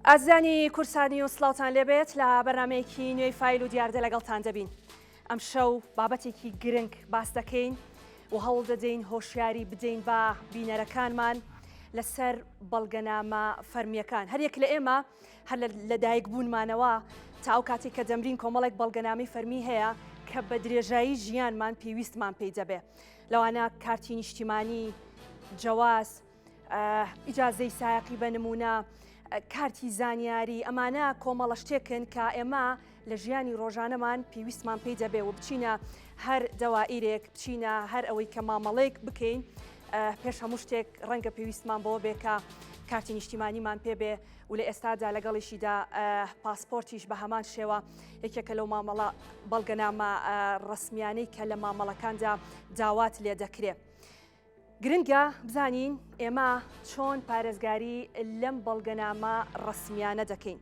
ئازیزانی کوردستانی و سڵاوتان لێبێت لە بەرنمەیەکی نوێی فایل و دیاردە لەگەڵتان دەبین ئەمشەو بابەتێکی گرنگ باس دەکەین و هەوڵ دەدەین هۆشیاری بدەین بە بینەرەکانمان لەسەر بەڵگەنامە فەرمیەکان هەریەک لە ئێمە هەر لە دایک بوونمانەوە تا ئەو کاتێک کە دەمرین کۆمەڵێک بەڵگەنامەی فەرمی هەیە کە بە درێژایی ژیانمان پێویستمان پێی دەبێ لەوانە کارتی نیشتیمانی جەواز ئیجازەی سایەقی بە نمونە کارتی زانیاری ئەمانە کۆمەڵە شتێکن کە ئێمە لە ژیانی ڕۆژانەمان پێویستمان پێی دەبێ و بچینە هەر دەوائیرێک بچینە هەر ئەوەی کە مامەڵێک بکەین پێش هەموو شتێک ڕەنگە پێویستمان بەوە بێ کە کارتی نیشتیمانیمان پێ بێ و لە ئێستادا لەگەڵیشیدا پاسپۆرتیش بە هەمان شێوە یەکێکە لەو مامەڵە بەڵگەنامە ڕسمیانەی کە لە مامەڵەکاندا داوات لێ دەکرێ. گرنگە بزانین ئێمە چۆن پارێزگاری لەم بەڵگەنامە ڕەسمیانە دەکەین.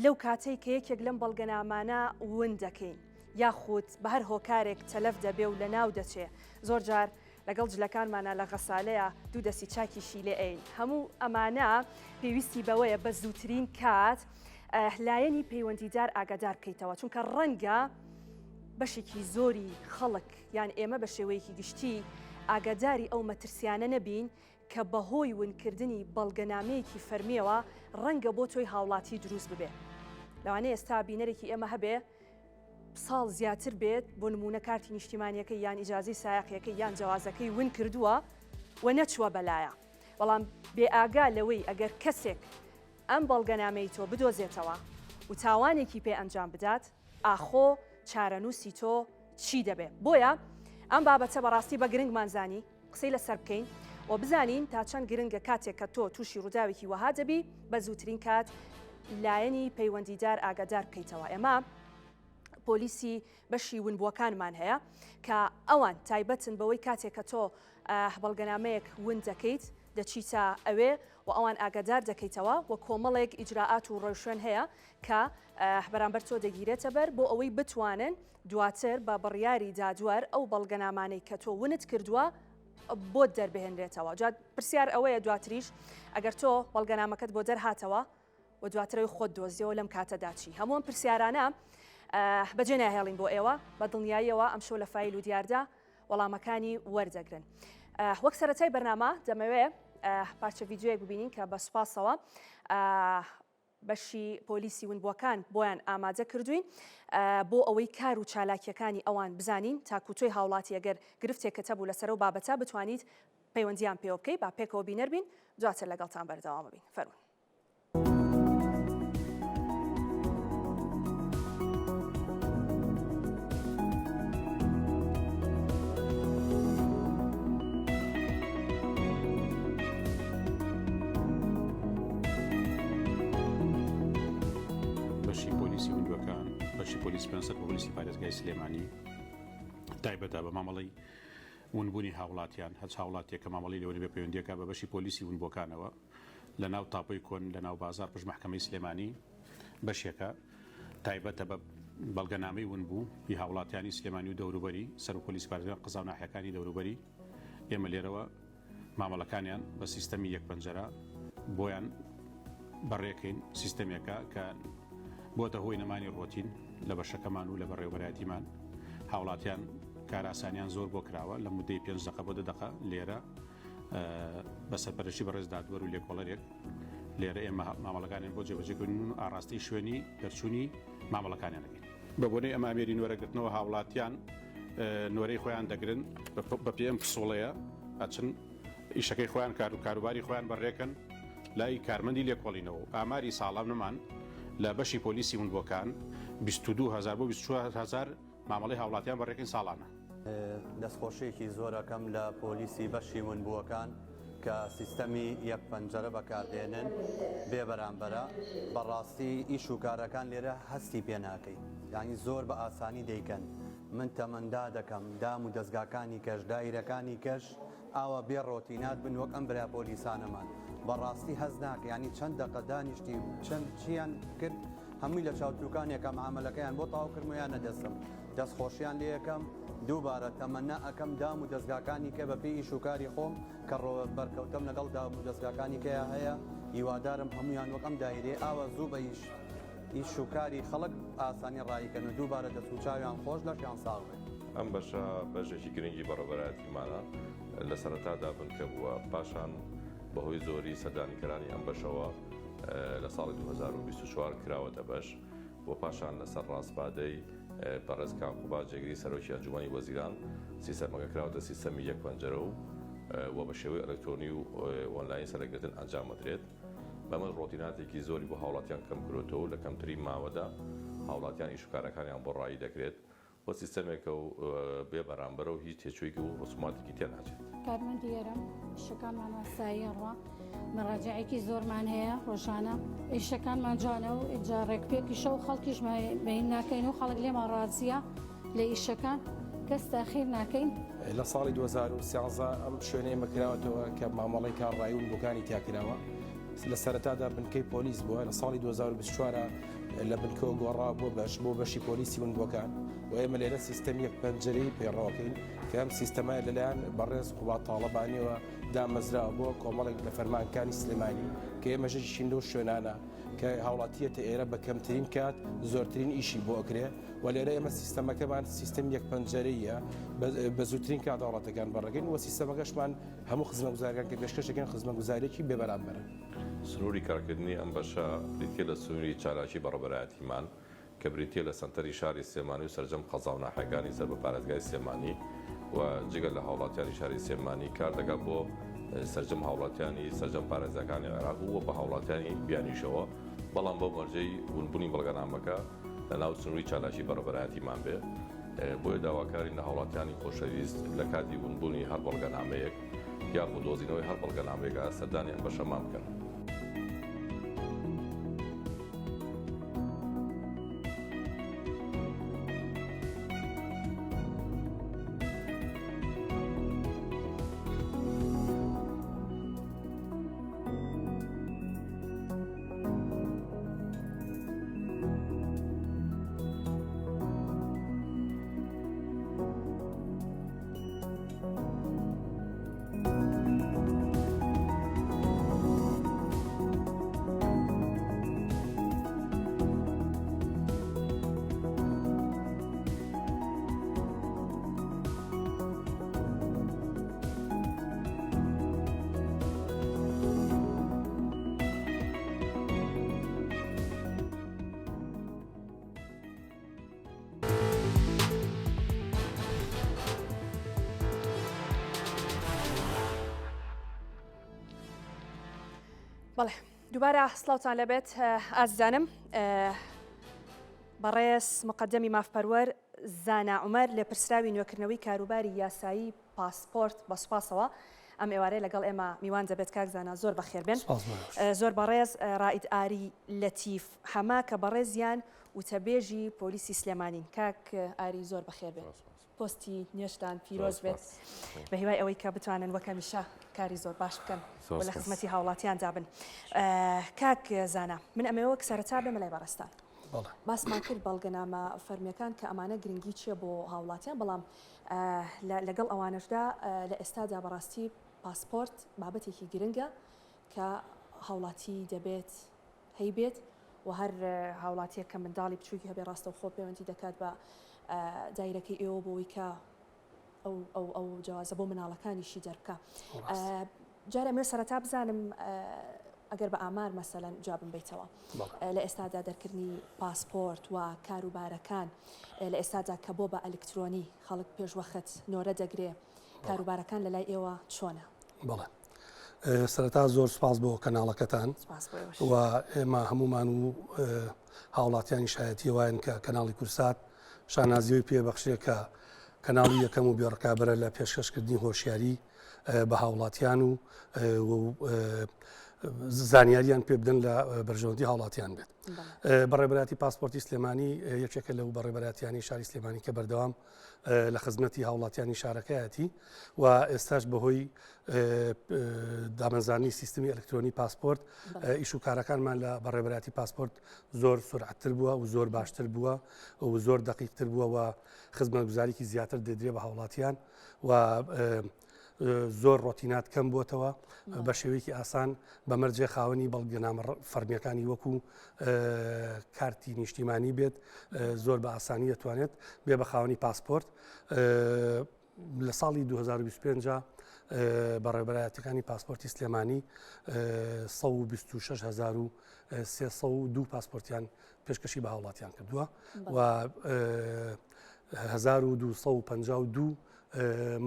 لەو کاتەی کە یەکێک لەم بەڵگەنامانە ون دەکەین یاخود بە هەر هۆکارێک تەلەف دەبێ و لەناو دەچێ زۆر جار لەگەڵ جلەکانمانا لە غەسالەیا دوو دەستی چاکیشی لێ ئەین هەموو ئەمانە پێویستی بەوەیە بە زووترین کات لایەنی پەیوەندیدار ئاگادار بکەیتەوە چونکە ڕەنگە بەشێکی زۆری خەڵک یان ئێمە بە شێوەیەکی گشتی ئاگاداری ئەو مەترسیانە نەبین کە بەهۆی ونکردنی بەڵگەنامەیەکی فەرمیەوە ڕەنگە بۆ تۆی هاوڵاتی دروست ببێ. لەوانەیە ئێستا بینەرێکی ئێمە هەبێ ساڵ زیاتر بێت بۆ نمونە کارتی نیشتیمانیەکەی یان ئیجازەی سایەقیەکەی یان جەوازەکەی ون کردووە و نەچووە بەلایا بەڵام بێ ئاگا لەوەی ئەگەر کەسێک ئەم بەڵگەنامەی تۆ بدۆزێتەوە و تاوانێکی پێ ئەنجام بدات ئاخۆ چارەنووسی تۆ چی دەبێ؟ بۆیە ئەم بابەتە بەڕاستی بە گرنگمان زانی قسەی لەسەر بکەین و بزانین تا چەند گرنگە کاتێک کە تۆ تووشی ڕووداوێکی وەها دەبی بە زووترین کات لایەنی پەیوەندیدار ئاگادار بکەیتەوە. ئێمە پۆلیسی بەشی ونبووەکانمان هەیە کە ئەوان تایبەتن بەوەی کاتێک کە تۆ بەڵگەنامەیەک ون دەکەیت دەچیتە ئەوێ و ئەوان ئاگادار دەکەیتەوە و کۆمەڵێک ئیجرائات و ڕێوشوێن هەیە کە بەرامبەر تۆ دەگیرێتە بەر بۆ ئەوەی بتوانن دواتر بە بڕیاری دادوەر ئەو بەڵگەنامانەی کە تۆ ونت کردووە بۆت دەربهێنرێتەوە. جا پرسیار ئەوەیە دواتریش ئەگەر تۆ بەڵگەنامەکەت بۆ دەرهاتەوە و دواترەوەی خۆت دۆزیەوە لەم کاتەدا چی؟ هەموو ئەم پرسیارانە بەجێ ناهێڵین بۆ ئێوە، بە دڵنیاییەوە ئەمشەو لە فایل و دیاردا وەڵامەکانی وەردەگرن. وەک سەرەتای بەرنامە دەمەوێ پارچە ڤیدیۆیەک ببینین کە بە سوپاسەوە بەشی پۆلیسی ونبووەکان بۆیان ئامادە کردووین بۆ ئەوەی کار و چالاکییەکانی ئەوان بزانین تاکو تۆی هاوڵاتی ئەگەر گرفتێکت هەبوو لەسەر ئەو بابەتە بتوانیت پەیوەندییان پێوە بکەی با پێکەوە بینەر بین دواتر لەگەڵتان بەردەوام بین فەرموون. بەشی پۆلیسی وندوەکان بەشی پۆلیس پێ سەر بە پۆلیسی پارێزگای سلێمانی تایبەتە بە مامەڵەی ونبوونی هاوڵاتیان هەچ هاوڵاتیە کە مامەڵی لەوەی بە پەیوەندیەکە بە بەشی پۆلیسی ونبووەکانەوە لە ناو تاپۆی کۆن لە ناو بازار پشت مەحکەمەی سلێمانی بەشێکە تایبەتە بە بەڵگەنامەی ونبوو ی هاوڵاتیانی سلێمانی و دەوروبەری سەر و پۆلیسی پارێزگا قەزا و ناحیەکانی دەوروبەری ئێمە لێرەوە مامەڵەکانیان بە سیستەمی یەک پەنجەرە بۆیان بەڕێکەین سیستەمێکە کە بۆتە هۆی نەمانی ڕۆتین لە بەشەکەمان و لە بەڕێوەبەرایەتیمان هاوڵاتیان کاراسانیان زۆر بۆ کراوە لە مدەی پێنج دقە بۆ دە دقە لێرە بە سەرپەرشتی بەڕێز دادوەر و لێکۆڵەرێک لێرە ئێمە مامەڵەکانیان بۆ جێبەجێکردن و ئاڕاستەی شوێنی دەرچوونی مامەڵەکانیان دەکەین. بە بۆنەی ئەم ئامێری نۆرەگرتنەوە هاوڵاتیان نۆرەی خۆیان دەگرن بە پێی ئەم پسوڵەیە ئەچن ئیشەکەی خۆیان کار و کاروباری خۆیان بەڕێکەن لای کارمەندی لێکۆڵینەوە و ئاماری ساڵانەمان لە بەشی پۆلیسی ونبووەکان 22 هەزار بۆ 24 هەزار مامەڵەی هاوڵاتیان بەڕێکەین ساڵانە. دەستخۆشیەکی زۆر ئەکەم لە پۆلیسی بەشی ونبووەکان کە سیستەمی یەک پەنجەرە بەکاردێنن بێ بەرامبەرە بەڕاستی ئیش و کارەکان لێرە هەستی پێ ناکەی یانی زۆر بە ئاسانی دەیکەن من تەمەندا دەکەم دام و دەزگاکانی کەش دایرەکانی کەش ئاوا بێ ڕۆتینات بن وەک ئەم برا پۆلیسانەمان بەڕاستی هەست ناکە یانی چەند دەقە دانیشتی چەند چیان کرد هەمووی لە چاوتروکانێکا معامەلەکەیان بۆ تەواو کردم و یانە دەستم دەست خۆشیان لێ ئەکەم دووبارە تەمەنا ئەکەم دام و دەزگاکانی کە بە پێی ئیش و کاری خۆم کە ڕۆ بەرکەوتەم لەگەڵ دام و دەزگاکانی کەیا هەیە. هیوادارم هەموویان وەک ئەم دایرەیە ئاوا زوو بە ئیش ئیش و کاری خەڵک ئاسانی ڕایکەن و دووبارە دەست و چاویان خۆش لەشیان ساغ بێ. ئەم بەشە بەشێکی گرنگی بەڕێوەبەرایەتیمانە، لە سەرەتادا بنکە بووە، پاشان بەهۆی زۆری سەردانیکەرانی ئەم بەشەوە لە ساڵی 2024 کراوەتە بەش و پاشان لەسەر ڕاسپادەی بەڕێز کاک قوباد جێگری سەرۆکی ئەنجومەنی وەزیران سیستەمەکە کراوەتە سیستەمی یەک پەنجەرە و و بە شێوەی ئەلکترۆنی و ئۆنلاین سەرەگرتن ئەنجام ئەدرێت. بەمەش ڕۆتیناتێکی زۆری بۆ هاوڵاتیان کەم کرۆتەوە و لە کەمترین ماوەدا هاوڵاتیان ئیش و کارەکانیان بۆ ڕایی دەکرێت و سیستەمێکە و بێ بەرامبەرە و هیچ تێچوویەکی و ڕسوماتێکی تێ ناچێت. کارمەندی ئێرەم، ئیشەکانمان ئاساییە ڕوا، مەراجعێکی زۆرمان هەیە ڕۆژانە، ئیشەکانمان جوانە و ئینجا ڕێکپێکیشە و خەڵکیش بەین ناکەین و خەڵک لێمان ڕازییە لە ئیشەکان، کەس تاخیر ناکەین. لە ساڵی 2013 ئەم شوێنە ئێمە کراوەتەوە کە مامەڵەی کارڕایی ونبووەکانی تیا کراوە. لە سەرەتادا بنکەی پۆلیس بووە، لە ساڵی 2024 لە بنکەوە گۆڕا بۆ بەش بۆ بەشی پۆلیسی ونبووەکان و ئێمە لێرە سیستەمی یەک پەنجەرەی پەیڕەوەکەین کە ئەم سیستەمە لەلایەن بەڕێز قوباد تاڵەبانیەوە دامەزراوە بۆ کۆمەڵێک لە فەرمانکانی سلێمانی کە ئێمە ژێکیشین لەو شوێنانە کە هاوڵاتیەتە ئێرە بە کەمترین کات زۆرترین ئیشی بۆ ئەکرێ و لێرە ئێمە سیستەمەکەمان سیستەمی یەک پەنجەرەیە بە زووترین کات هاوڵاتەکان بەڕێگەین و سیستەمەکەشمان هەموو خزمەتگوزاریەکان کە پێشکەش دەکەن خزمەتگوزاریەکی بێ بەرامبەرە. سنووری کارکردنی ئەم بەشە بریتییە لە سنووری چالاکی بەڕێوەبەرایەتیمان کە بریتییە لە سەنتەری شاری سلێمانی و سەرجەم قەزا و ناحیەکانی سەر بە پارێزگای سلێمانی و جگە لە هاوڵاتیانی شاری سلێمانی کار دەکات بۆ سەرجەم هاوڵاتیانی سەرجەم پارێزگاکانی عێراق و بە هاوڵاتیانی بیانیشەوە بەڵام بەو مەرجەی ونبوونی بەڵگەنامەکە لە ناو سنووری چالاکی بەڕێوەبەرایەتیمان بێ. بۆیە داواکارین لە هاوڵاتیانی خۆشەویست لە کاتی ونبوونی هەر بەڵگەنامەیەک یاخود دۆزینەوەی هەر بەڵگەنامەیەک سەردانی ئەم بەشەمان بکەن. بەڵێ دووبارە سڵاوتان لەبێت ئازیزانم بەڕێز مقدەمی مافپەروەر زانا عومەر لێپرسراوی نوێکردنەوەی کاروباری یاسایی پاسپۆرت بە سوپاسەوە ئەم ئێوارەیە لەگەڵ ئێمە میوان دەبێت کاک زانا زۆر بەخێر بێن زۆر بەڕێز ڕائید ئاری لەتیف حەمە کە بەڕێزیان وتەبێژی پۆلیسی سلێمانین کاک ئاری زۆر بەخێر بێن پۆستی نوێشتان پیرۆز بێت بە هیوای ئەوەی کە بتوانن وەک هەمیشە کاری زۆر باش بکەن لە خزمەتی هاوڵاتیاندا بن کاک زانا من ئەمەوێ وەک سەرەتا بێمە لای بەڕێزتان باسمان کرد بەڵگەنامە فەرمیەکان کە ئەمانە گرنگی چییە بۆ هاوڵاتیان بەڵام لەگەڵ ئەوانەشدا لە ئێستادا بەڕاستی پاسپۆرت بابەتێکی گرنگە کە هاوڵاتی دەبێت هەیبێت و هەر هاوڵاتیەک کە منداڵی بچووکی هەبێ ڕاستەوخۆ پەیوەندی دەکات بە دایرەکەی ئێوە بۆی کە ئەو ئەو ئەو جەوازە بۆ مناڵەکانیشی دەربکا. جارێ ئەمەوێ سەرەتا بزانم ئەگەر بە ئامار مەسەلەن جوابم بەیتەوە لە ئێستادا دەرکردنی پاسپۆرت و کاروبارەکان لە ئێستادا کە بۆ بە ئەلکترۆنی خەڵک پێشوەخت نۆرە دەگرێ کاروبارەکان لە لای ئێوە چۆنە؟ بەڵێ سەرەتا زۆر سپاس بۆ کەناڵەکەتان و ئێمە هەمومان و هاوڵاتیانی شایەتی وایەن کە کەناڵی کورسات شانازیەوەی پێ بەخشێ کە کەناڵی یەکەم و بێڕکابەرە لە پێشکەشکردنی هۆشیاری بە هاوڵاتیان و زانیاریان پێ بدەن لە بەرژەوەندی هاوڵاتیان بێت. بەڕێبەراتی پاسپۆرتی سلێمانی یەکێکە لەو بەڕێبەراتیانی شاری سلێمانی کە بەردەوام لە خزمەتی هاوڵاتیانی شارەکەیەتی و ئێستاش بەهۆی دامەزرانی سیستمی ئەلکترۆنی پاسپۆرت ئیش و کارەکانمان لە بەڕێبەراتی پاسپۆرت زۆر سرعتتر بووە و زۆر باشتر بووە و زۆر دقیقتر بووە و خزمەتگوزاریکی زیاتر دەدرێ بە هاوڵاتیان و. زۆر ڕۆتینات کەم بووەتەوە بە شێوەیەکی ئاسان بە مەرجێ خاوەنی بەڵگەنامە فەرمیەکانی وەکو کارتی نیشتیمانی بێت زۆر بە ئاسانی دەتوانێت بێ بە خاوەنی پاسپۆرت لە ساڵی 2025 بەڕێوەبەرایەتیەکانی پاسپۆرتی سلێمانی 126302 پاسپۆرتیان پێشکەشی بە هاوڵاتیان کردووە و 1252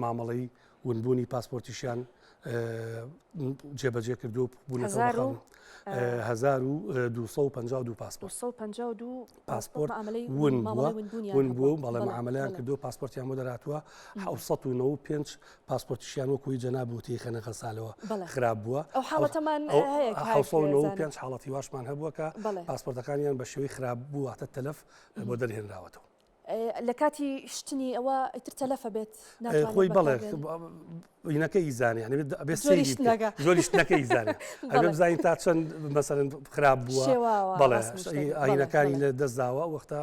مامەڵەی ونبوونی پاسپۆرتیشیان جێبەجێ کردو بوونەتەوە 1252 پاسپۆرت پاسپۆرت ون بووە ون بووە و بەڵێ معاملەیان کردو پاسپۆرتیان بۆ دەراتوە 1995 پاسپۆرتیشیان وەکوی جەناب وتی خەنە غەسالەوە خراپ بووە ئەو حاڵەتەمان هەیە 1995 حاڵەتی واشمان هەبووە کە پاسپۆرتەکانیان بە شێوەی خراپ بوو واتە تەلەف بۆ دەرهێنراوەتەوە. لە کاتی شتنی ئەوە ئیتر تەلەفە بێت خۆی بەڵێ ینەکە ئیزانێ یعنی ئەبێ سەیری زۆری شتەکە ئیزانێ ئەبێ بزانین تا چەند مەسەرەن خراپ بووە بەڵێ ئاینەکانی لە دەستداوە وەختە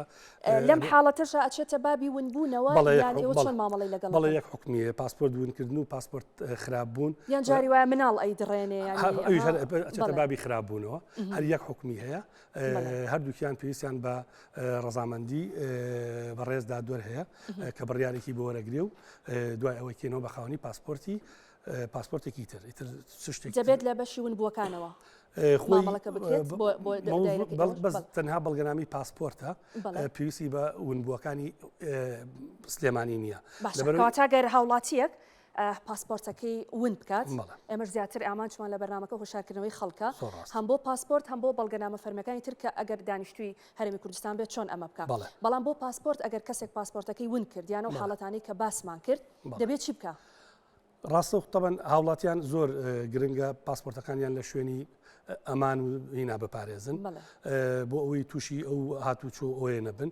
لەم حاڵەتەشا ئەچێتە بابی ونبوونەوە بەڵێ چۆن مامەڵەی لەگەڵ بەڵێ یەک حکمیە پاسپۆرت ونکردن و پاسپۆرت خراپ بوون یان جاری وایە مناڵ ئەی دڕێنێ ئەچێتە بابی خراپ بوونەوە هەر یەک حکمی هەیە هەردووکیان پێویستیان بە ڕەزامەندی بەڕێز دادوەر هەیە کە بڕیارێکی بۆ وەرەگرێ و دوای ئەوەی کێنەوە بە خاوەنی پاسپۆرتی پاسپۆرتێکی تر ئیتر شتێک دەبێت لە بەشی ونبووەکانەوە خۆی بەس تەنها بەڵگەنامی پاسپۆرتە پێویستی بە ونبووەکانی سلێمانی نییە لەبەر گەر هاوڵاتیەک پاسپۆرتەکەی ون بکات، ئێمەش زیاتر ئامانجمان لە بەرنامەکە هۆشیارکردنەوەی خەڵکە هەم بۆ پاسپۆرت هەم بۆ بەڵگەنامە فەرمیەکانی تر کە ئەگەر دانیشتووی هەرێمی کوردستان بێت چۆن ئەمە بکات، بەڵام بۆ پاسپۆرت ئەگەر کەسێک پاسپۆرتەکەی ون کرد یان ئەو حاڵەتانەی کە باسمان کرد دەبێت چی بکا؟ ڕاستە تەبەن هاوڵاتیان زۆر گرنگە پاسپۆرتەکانیان لە شوێنی ئەمان و هینا بپارێزن بۆ ئەوەی تووشی ئەو هاتوچۆ ئەوەیە نەبن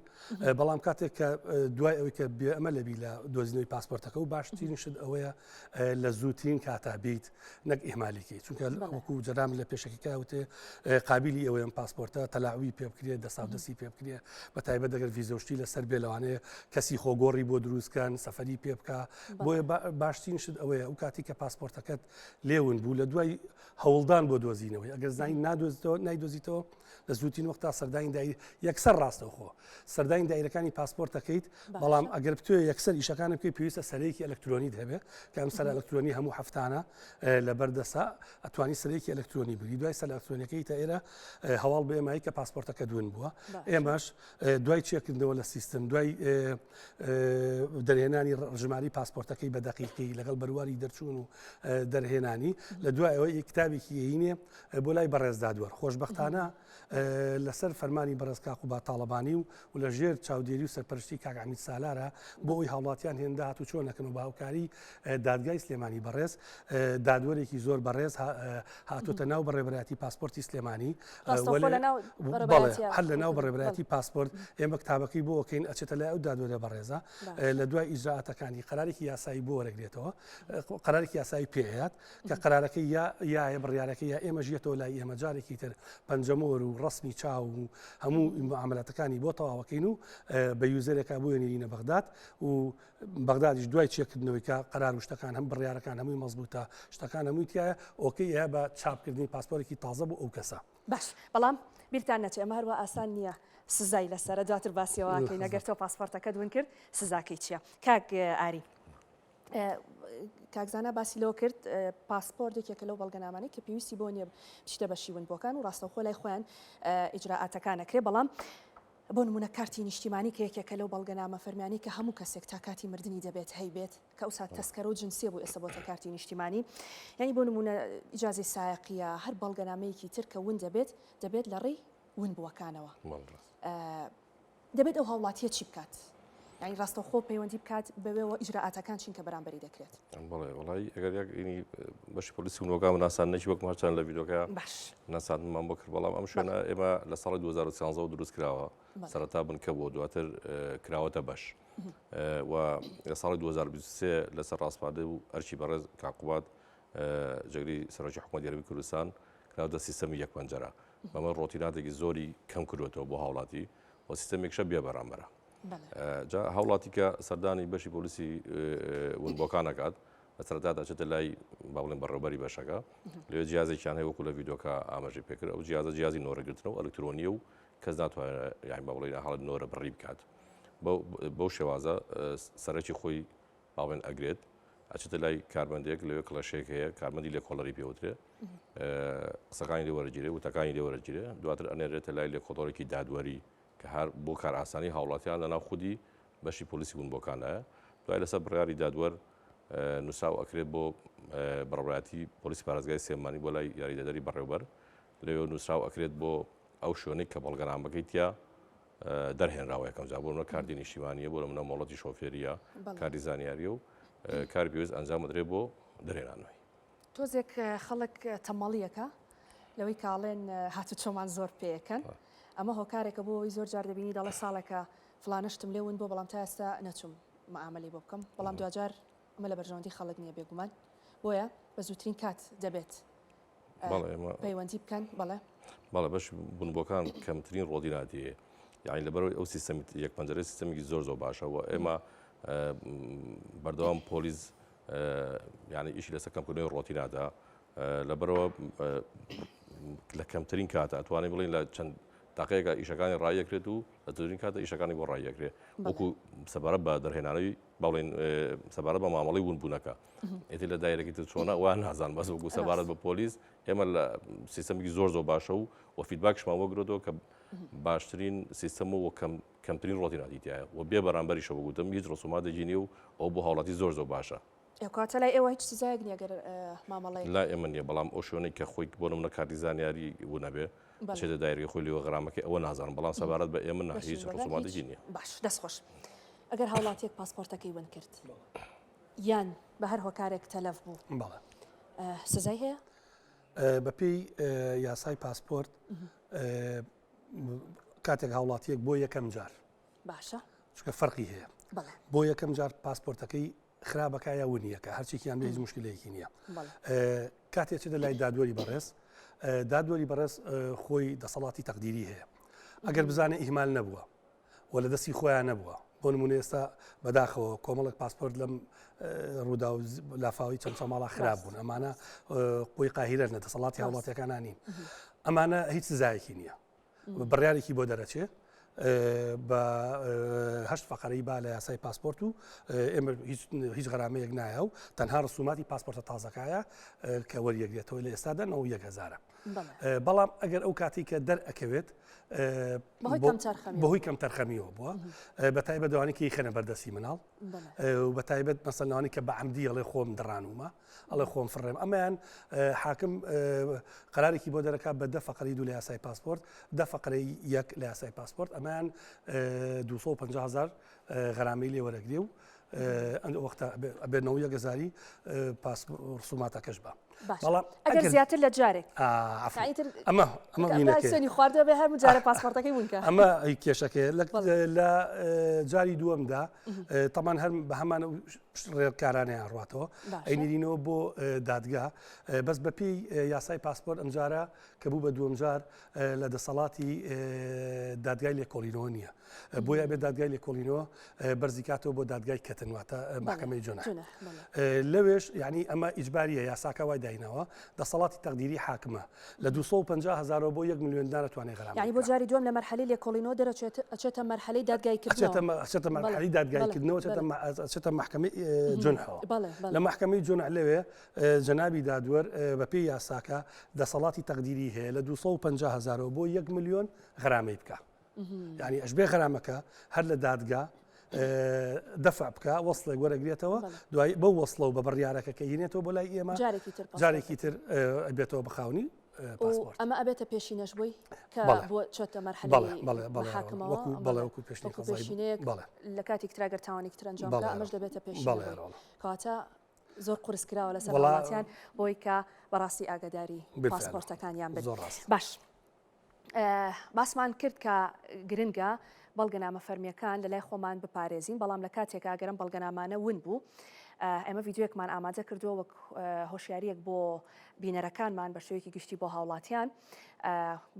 بەڵام کاتێک کە دوای ئەوەی کە بێ ئەمە لەبی لە دۆزینەوەی پاسپۆرتەکە و باشترین شت ئەوەیە لە زووترین کاتا بیت نەک ئیهمالیکەی چونکە وەکو جەرام لە پێشەکی کاوتێ قابلی ئەوەیەم پاسپۆرتە تەلاوی پێ بکرێت دەساو دەستی پێ بکرێ بە تایبەت دەگەر ڤیزەشتی لەسەر بێ لەوانەیە کەسی خۆگۆڕی بۆ دروستکەن سەفەری پێ بکە بۆیە باشترین شت ئەوەیە ئەو کاتی کە پاسپۆرتەکەت لێون بوو لە دوای هەوڵدان بۆ دۆزینەوەی ئەگەر زانین نادۆزیتەوە نایدۆزیتەوە لە زووترین وەختا سەردانی دای یەکسەر ڕاستەوخۆ سەردانی دایرەکانی پاسپۆرتەکەیت بەڵام ئەگەر بتوێ یەکسەر ئیشەکان بکەی پێویستە سەرێکی ئەلکترۆنیت هەبێ کە ئەم سەر ئەلکترۆنی هەموو هەفتانە لە بەردەسا ئەتوانی سەرێکی ئەلکترۆنی بگری دوای سەر ئەلکترۆنیەکەی تا ئێرە هەواڵ بە ئێمەی کە پاسپۆرتەکە دوون بووە ئێمەش دوای چێکردنەوە لە سیستم دوای دەرهێنانی ژماری پاسپۆرتەکەی بە دەقیقی لەگەڵ بەرواری دەرچوون و دەرهێنانی لە دوای ئەوەی کتابێکی یینێ بۆ لای بەڕێز دادوەر خۆشببختانە لەسەر فەرمانی بەڕێز کاک قوباد تاڵەبانی و و لە ژێر چاودێری و سەرپەرشتی کاک عەمید سالارە بۆ ئەوی هاوڵاتیان هێندە هاتوچۆ نەکەن و بە هاوکاری دادگای سلێمانی بەڕێز دادوەرێکی زۆر بەڕێز هاتوتە ناو بەڕێبەرایەتی پاسپۆرتی سلێمانی هەر لە ناو بەڕێبەرایەتی پاسپۆرت ئێمە کتابەکەی بۆ ئەکەین ئەچێتە لای ئەو دادوەرە بەڕێزە لە دوای ئیجرائاتەکانی قەرارێکی یاسایی بۆ وەرەگرێتەوە قەرارێکی یاسایی پێیات کە قەرارەکەی یا یایە بڕیارەکەی یا ئێمەش یەتەوە لای ئێمە جارێکی تر پەنجەمۆر و ڕەسمی چاو و هەموو معاملاتەکانی بۆ تەواوەکەین و بە user ێکا بۆ نێرینە بەغداد و بەغدادیش دوای چێکردنەوەی کە قەرار و شتەکان هەم بڕیارەکان هەمووی مەزبوتە شتەکان هەمووی تایە okay ە بە چاپکردنی پاسپۆرێکی تازە بۆ ئەو کەسە. باش بەڵام بیرتان نەچێ ئەمە هەروا ئاسان نییە سزای لەسەرە دواتر باسیەوەکەین ئەگەر تۆ پاسپۆرتەکەت ون کرد سزاکەی چییە کاک ئاری کاک زانا باسی لەوە کرد پاسپۆرت یەکێکە لەو بەڵگەنامانەی کە پێویستی بۆ نییە بچیتە بەشی ونبووەکان و ڕاستەوخۆ لای خۆیان ئیجرائاتەکان ئەکرێ بەڵام بۆ نمونە کارتی نیشتیمانی کە یەکێکە لەو بەڵگەنامە فەرمیانی کە هەموو کەسێک تا کاتی مردنی دەبێت هەیبێت کە ئەوسا تەسکەرە و جنسیە بوو ئێستا بۆتە کارتی نیشتیمانی یعنی بۆ نمونە ئیجازەی سایەقیە هەر بەڵگەنامەیەکی تر کە ون دەبێت دەبێت لە ڕێی ونبووەکانەوە دەبێت ئەو هاوڵاتیە چی بکات؟ یانی ڕاستەوخۆ پەیوەندی بکات بەوێوە ئیجرائاتەکان چین کە بەرامبەری دەکرێت؟ بەڵێ وەڵی ئەگەر یەک ئینی بەشی پۆلیسی ونۆگام ناساندنێکی وەک هەرچەند لە ڤیدیۆکە باش ناساندنمان بۆ کرد بەڵام ئەم شوێنە ئێمە لە ساڵی 2013 دروست کراوە سەرەتا بنکە بووە دواتر کراوەتە بەش و لە ساڵی 2023 لەسەر ڕاسپاردە و ئەرکی بەڕێز کاک قوباد جێگری سەرۆکی حکوومەتی هەرێمی کوردستان کراوەتە سیستەمی یەک پەنجەرە بەمە ڕۆتیناتێکی زۆری کەم کردوێتەوە بۆ هاوڵاتی و سیستەمێکشە بێ بەرامبەرە جا هاوڵاتی کە سەردانی بەشی پۆلیسی ونبووەکان ئەکات. لە سەرەتادا دەچێتە لای با بڵێن بەڕێوبەری بەشەکە لەوێ جیازێکیان هەیە وەکو لە ڤیدۆکە ئاماژەی پێکرد ئەو جیازە جیازی نۆرەگرتنە و ئەلکترۆنیە و کەس ناتوانێت یانی با بڵێین حاڵەت نۆرە بڕی بکات بەو شێوازە سەرەکی خۆی با بڵێن ئەگرێت ئەچێتە لای کارمەندێک لەوێ کڵەشێک هەیە کارمەندی لێکۆڵەری پێوترێ قسەکانی لێ وەرەگیرێ وتەکانی لێ وەرەگیرێ دواتر ئەنێرێتە لای لێکۆڵەرێکی دادوەری کە هەر بۆ کارئاسانی هاوڵاتیان لەناو خودی بەشی پۆلیسی ونبووەکاندایە، دوای لەسەر بڕیاری دادوەر نووسراو ئەکرێت بۆ بەڕێوەبەرایەتی پۆلیسی پارێزگای سلێمانی بۆ لای یاریدەدەری بەڕێوبەر، لەوێ نووسراو ئەکرێت بۆ ئەو شوێنەی کە بەڵگەنامەکەی تیا دەرهێنراوە یەکەم جار بۆ منە کارتی نیشتیمانیە بۆ منە مۆڵەتی شۆفێریە کارتی زانیاریە و کاری پێویست ئەنجام بدرێت بۆ دەرهێنانەوەی. تۆزێک خەڵک تەمەڵیەکە لەوەی کاڵێن هاتوچۆمان زۆر پێیەکەن ئەمە هۆکارێکە بۆ ئەوەی زۆر جار دەبینی دەڵێ ساڵێکە فڵانە شتم لێ ون بووە بەڵام تا ئێستا نەچووم معامەلەی بۆ بکەم بەڵام دواجار ئەمە لە بەرژەوەندی خەڵک نییە بێگومان بۆیە بە زووترین کات دەبێت پەیوەندی بکەن بەڵێ بەڵێ بەش بنبۆکان کەمترین ڕۆدی نادیە یعنی لەبەرەوەی ئەو سیستەمی یەک پەنجەرەی سیستەمێکی زۆر زۆر باشە و ئێمە بەردەوام پۆلیس یعنی ئیشی لەسەر کەمکردنەوەی ڕۆتینادا لەبەرەوە لە کەمترین کاتە ئەتوانین بڵین لە چەند دقەیەکە ئیشەکانی ڕایەکرێت و لە زۆرین کاتە ئیشەکانی بۆ ڕایەکرێت وەکو سەبارەت بە دەرهێنانەوەی بەڵێن سەبارەت بە مامەڵی ون بوونەکە ئێتی لە دایرەکی تر چۆنە وا نازان بەس وەکو سەبارەت بە پۆلیس ئێمە لە سیستەمێکی زۆر زۆر باشە و و feedback شمان وەگرێتەوە کە باشترین سیستەم و کەم کەمترین ڕۆتیناتی تایە و بێ بەرامبەریشە وەگوتم هیچ ڕسوماتێکی نیە و ئەو بۆ هاوڵاتی زۆر زۆر باشە. کەواتە لای ئێوە هیچ سزایەک نییە گەر مامەڵەیەک. لای ئێمە نییە بەڵام ئەو شوێنەی کە خۆی بۆ نمونە کارتی زانیاری ونەبێ بچێتە دایرەی خۆی لێوە غەرامەکەی ئەوە نازانم بەڵام سەبارەت بە ئێمە نا هیچ ڕسوماتێکی نییە. باش دەست خۆش. ئەگەر هاوڵاتیەک پاسپۆرتەکەی ون کرد یان بە هەر هۆکارێک تەلەف بوو بەڵێ سزای هەیە؟ بەپێی یاسای پاسپۆرت کاتێک هاوڵاتیەک بۆ یەکەم جار باشە چونکە فەرقی هەیە بۆ یەکەم جار پاسپۆرتەکەی خراپەکە یا ونیەکە هەرچێکیان بێ هیچ مشکلەیەکی نییە کاتێک چێتە لای دادوەری بەڕێز دادوەری بەڕێز خۆی دەسەڵاتی تەقدیری هەیە ئەگەر بزانێ ئیهمال نەبووە و لە دەستی خۆیان نەبووە بۆ نمونە ئێستا بەداخەوە کۆمەڵک پاسپۆرت لەم ڕوودا و لافاوی چەند ساڵ خراپ بوون ئەمانە قوی قاهیرە لە دەسەڵاتی هاوڵاتیەکانان نین ئەمانە هیچ سزایەکی نییە بڕیارێکی بۆ دەرەچێ بە هەشت فقرەی با لە یاسای پاسپۆرت و ئێمە هیچ غەرامەیەک نایە و تەنها ڕسوماتی پاسپۆرتە تازەکایە کە وەریەگرێتەوە لە ئێستادا 91 هەزارە. بەڵام ئەگەر ئەو کاتی کە دەرئەکەوێت بەهۆی کەم تەرخەمیەوە بووە بە تایبەت دەوانی کە خەنە بەردەستی مناڵ بە تایبەت مەسەلانی کە بە عمدی ئەڵێ خۆم دڕانومە ئەڵێ خۆم فڕێم ئەمەیان حاکم قرارێکی بۆ دەرەکە بە دە فقری دوو لە یاسای پاسپۆرت دە فقرەی یەک لە یاسای پاسپۆرت ئەمەیان 250 هزار غەرامەی لێ وەرەگرێ و وەختە ئەبێ 91 هزاری پاس ڕسوماتەکەش بە. بەڵام ئەگەر زیاتر لە جارێک ئەمە ئەمە خواردوە بێ هەر جارە پاسپۆرتەکەی ونکە ئەمە کێشەکەی لە جاری دووەمدا تەمان هەر بە هەمان ڕێکارانیان ڕاتەوە ئەینرینەوە بۆ دادگا بەس بەپێی یاسای پاسپۆرت ئەمجارە کە بوو بە دووەمجار لە دەسەڵاتی دادگای لێکۆڵینەوە نییە بۆیە بێ دادگای لێکۆڵینەوە بەرزی کاتەوە بۆ دادگای کەتن واتە مەحکەمەی جونح لەوێش یعنی ئەمە ئیجباریە یاساکە وای داینەوە دەسەڵاتی تەقدیری حاکمە لە 250 هزارەوە بۆ 1 میلیۆن دینار توانێت غەرامە یعنی بۆ جاری دووەم لە مەرحەلەی لێکۆڵینەوە دەرەچێت ئەچێتە مەرحەلەی دادگاییکردنەوە ئەچێتە مەرحەلەی دادگاییکردنەوە ئەچێتە مەحکەمەی جونحەوە لە مەحکەمەی جونح لەوێ جەنابی دادوەر بەپێی یاساکە دەسەڵاتی تەقدیری هەیە لە 250 هزارەوە بۆ 1 میلیۆن غەرامەی بکە یعنی ئەشبێ غەرامەکە هەر لە دادگا دەفع بکە وەصلێک وەرەگرێتەوە دوای بەو وەصلە و بە بڕیارەکە کە هینێتەوە بۆ لای ئێمە جارێکی تر بێتەوە بخاونی ئەمە ئەبێتە پێشینەش بۆی کە بۆ چۆتە مەرحەلەی بەڵێ وەکو پێشینەیەک لە کاتێک تراگەر تاوانێکی تر ئەنجام ئەمەش دەبێتە پێشینە کەواتە زۆر قورس کراوە لەسەر وڵاتیان بۆی کە بەڕاستی ئاگاداری پاسپۆرتەکانیان بن باش باسمان کرد کە گرنگە بەڵگەنامە فەرمیەکان لە لای خۆمان بپارێزین، بەڵام لە کاتێکا گەر ئەم بەڵگەنامانە ون بوو، ئێمە ڤیدیۆیەکمان ئامادە کردووە وەک هۆشیاریەک بۆ بینەرەکانمان بە شێوەیەکی گشتی بۆ هاوڵاتیان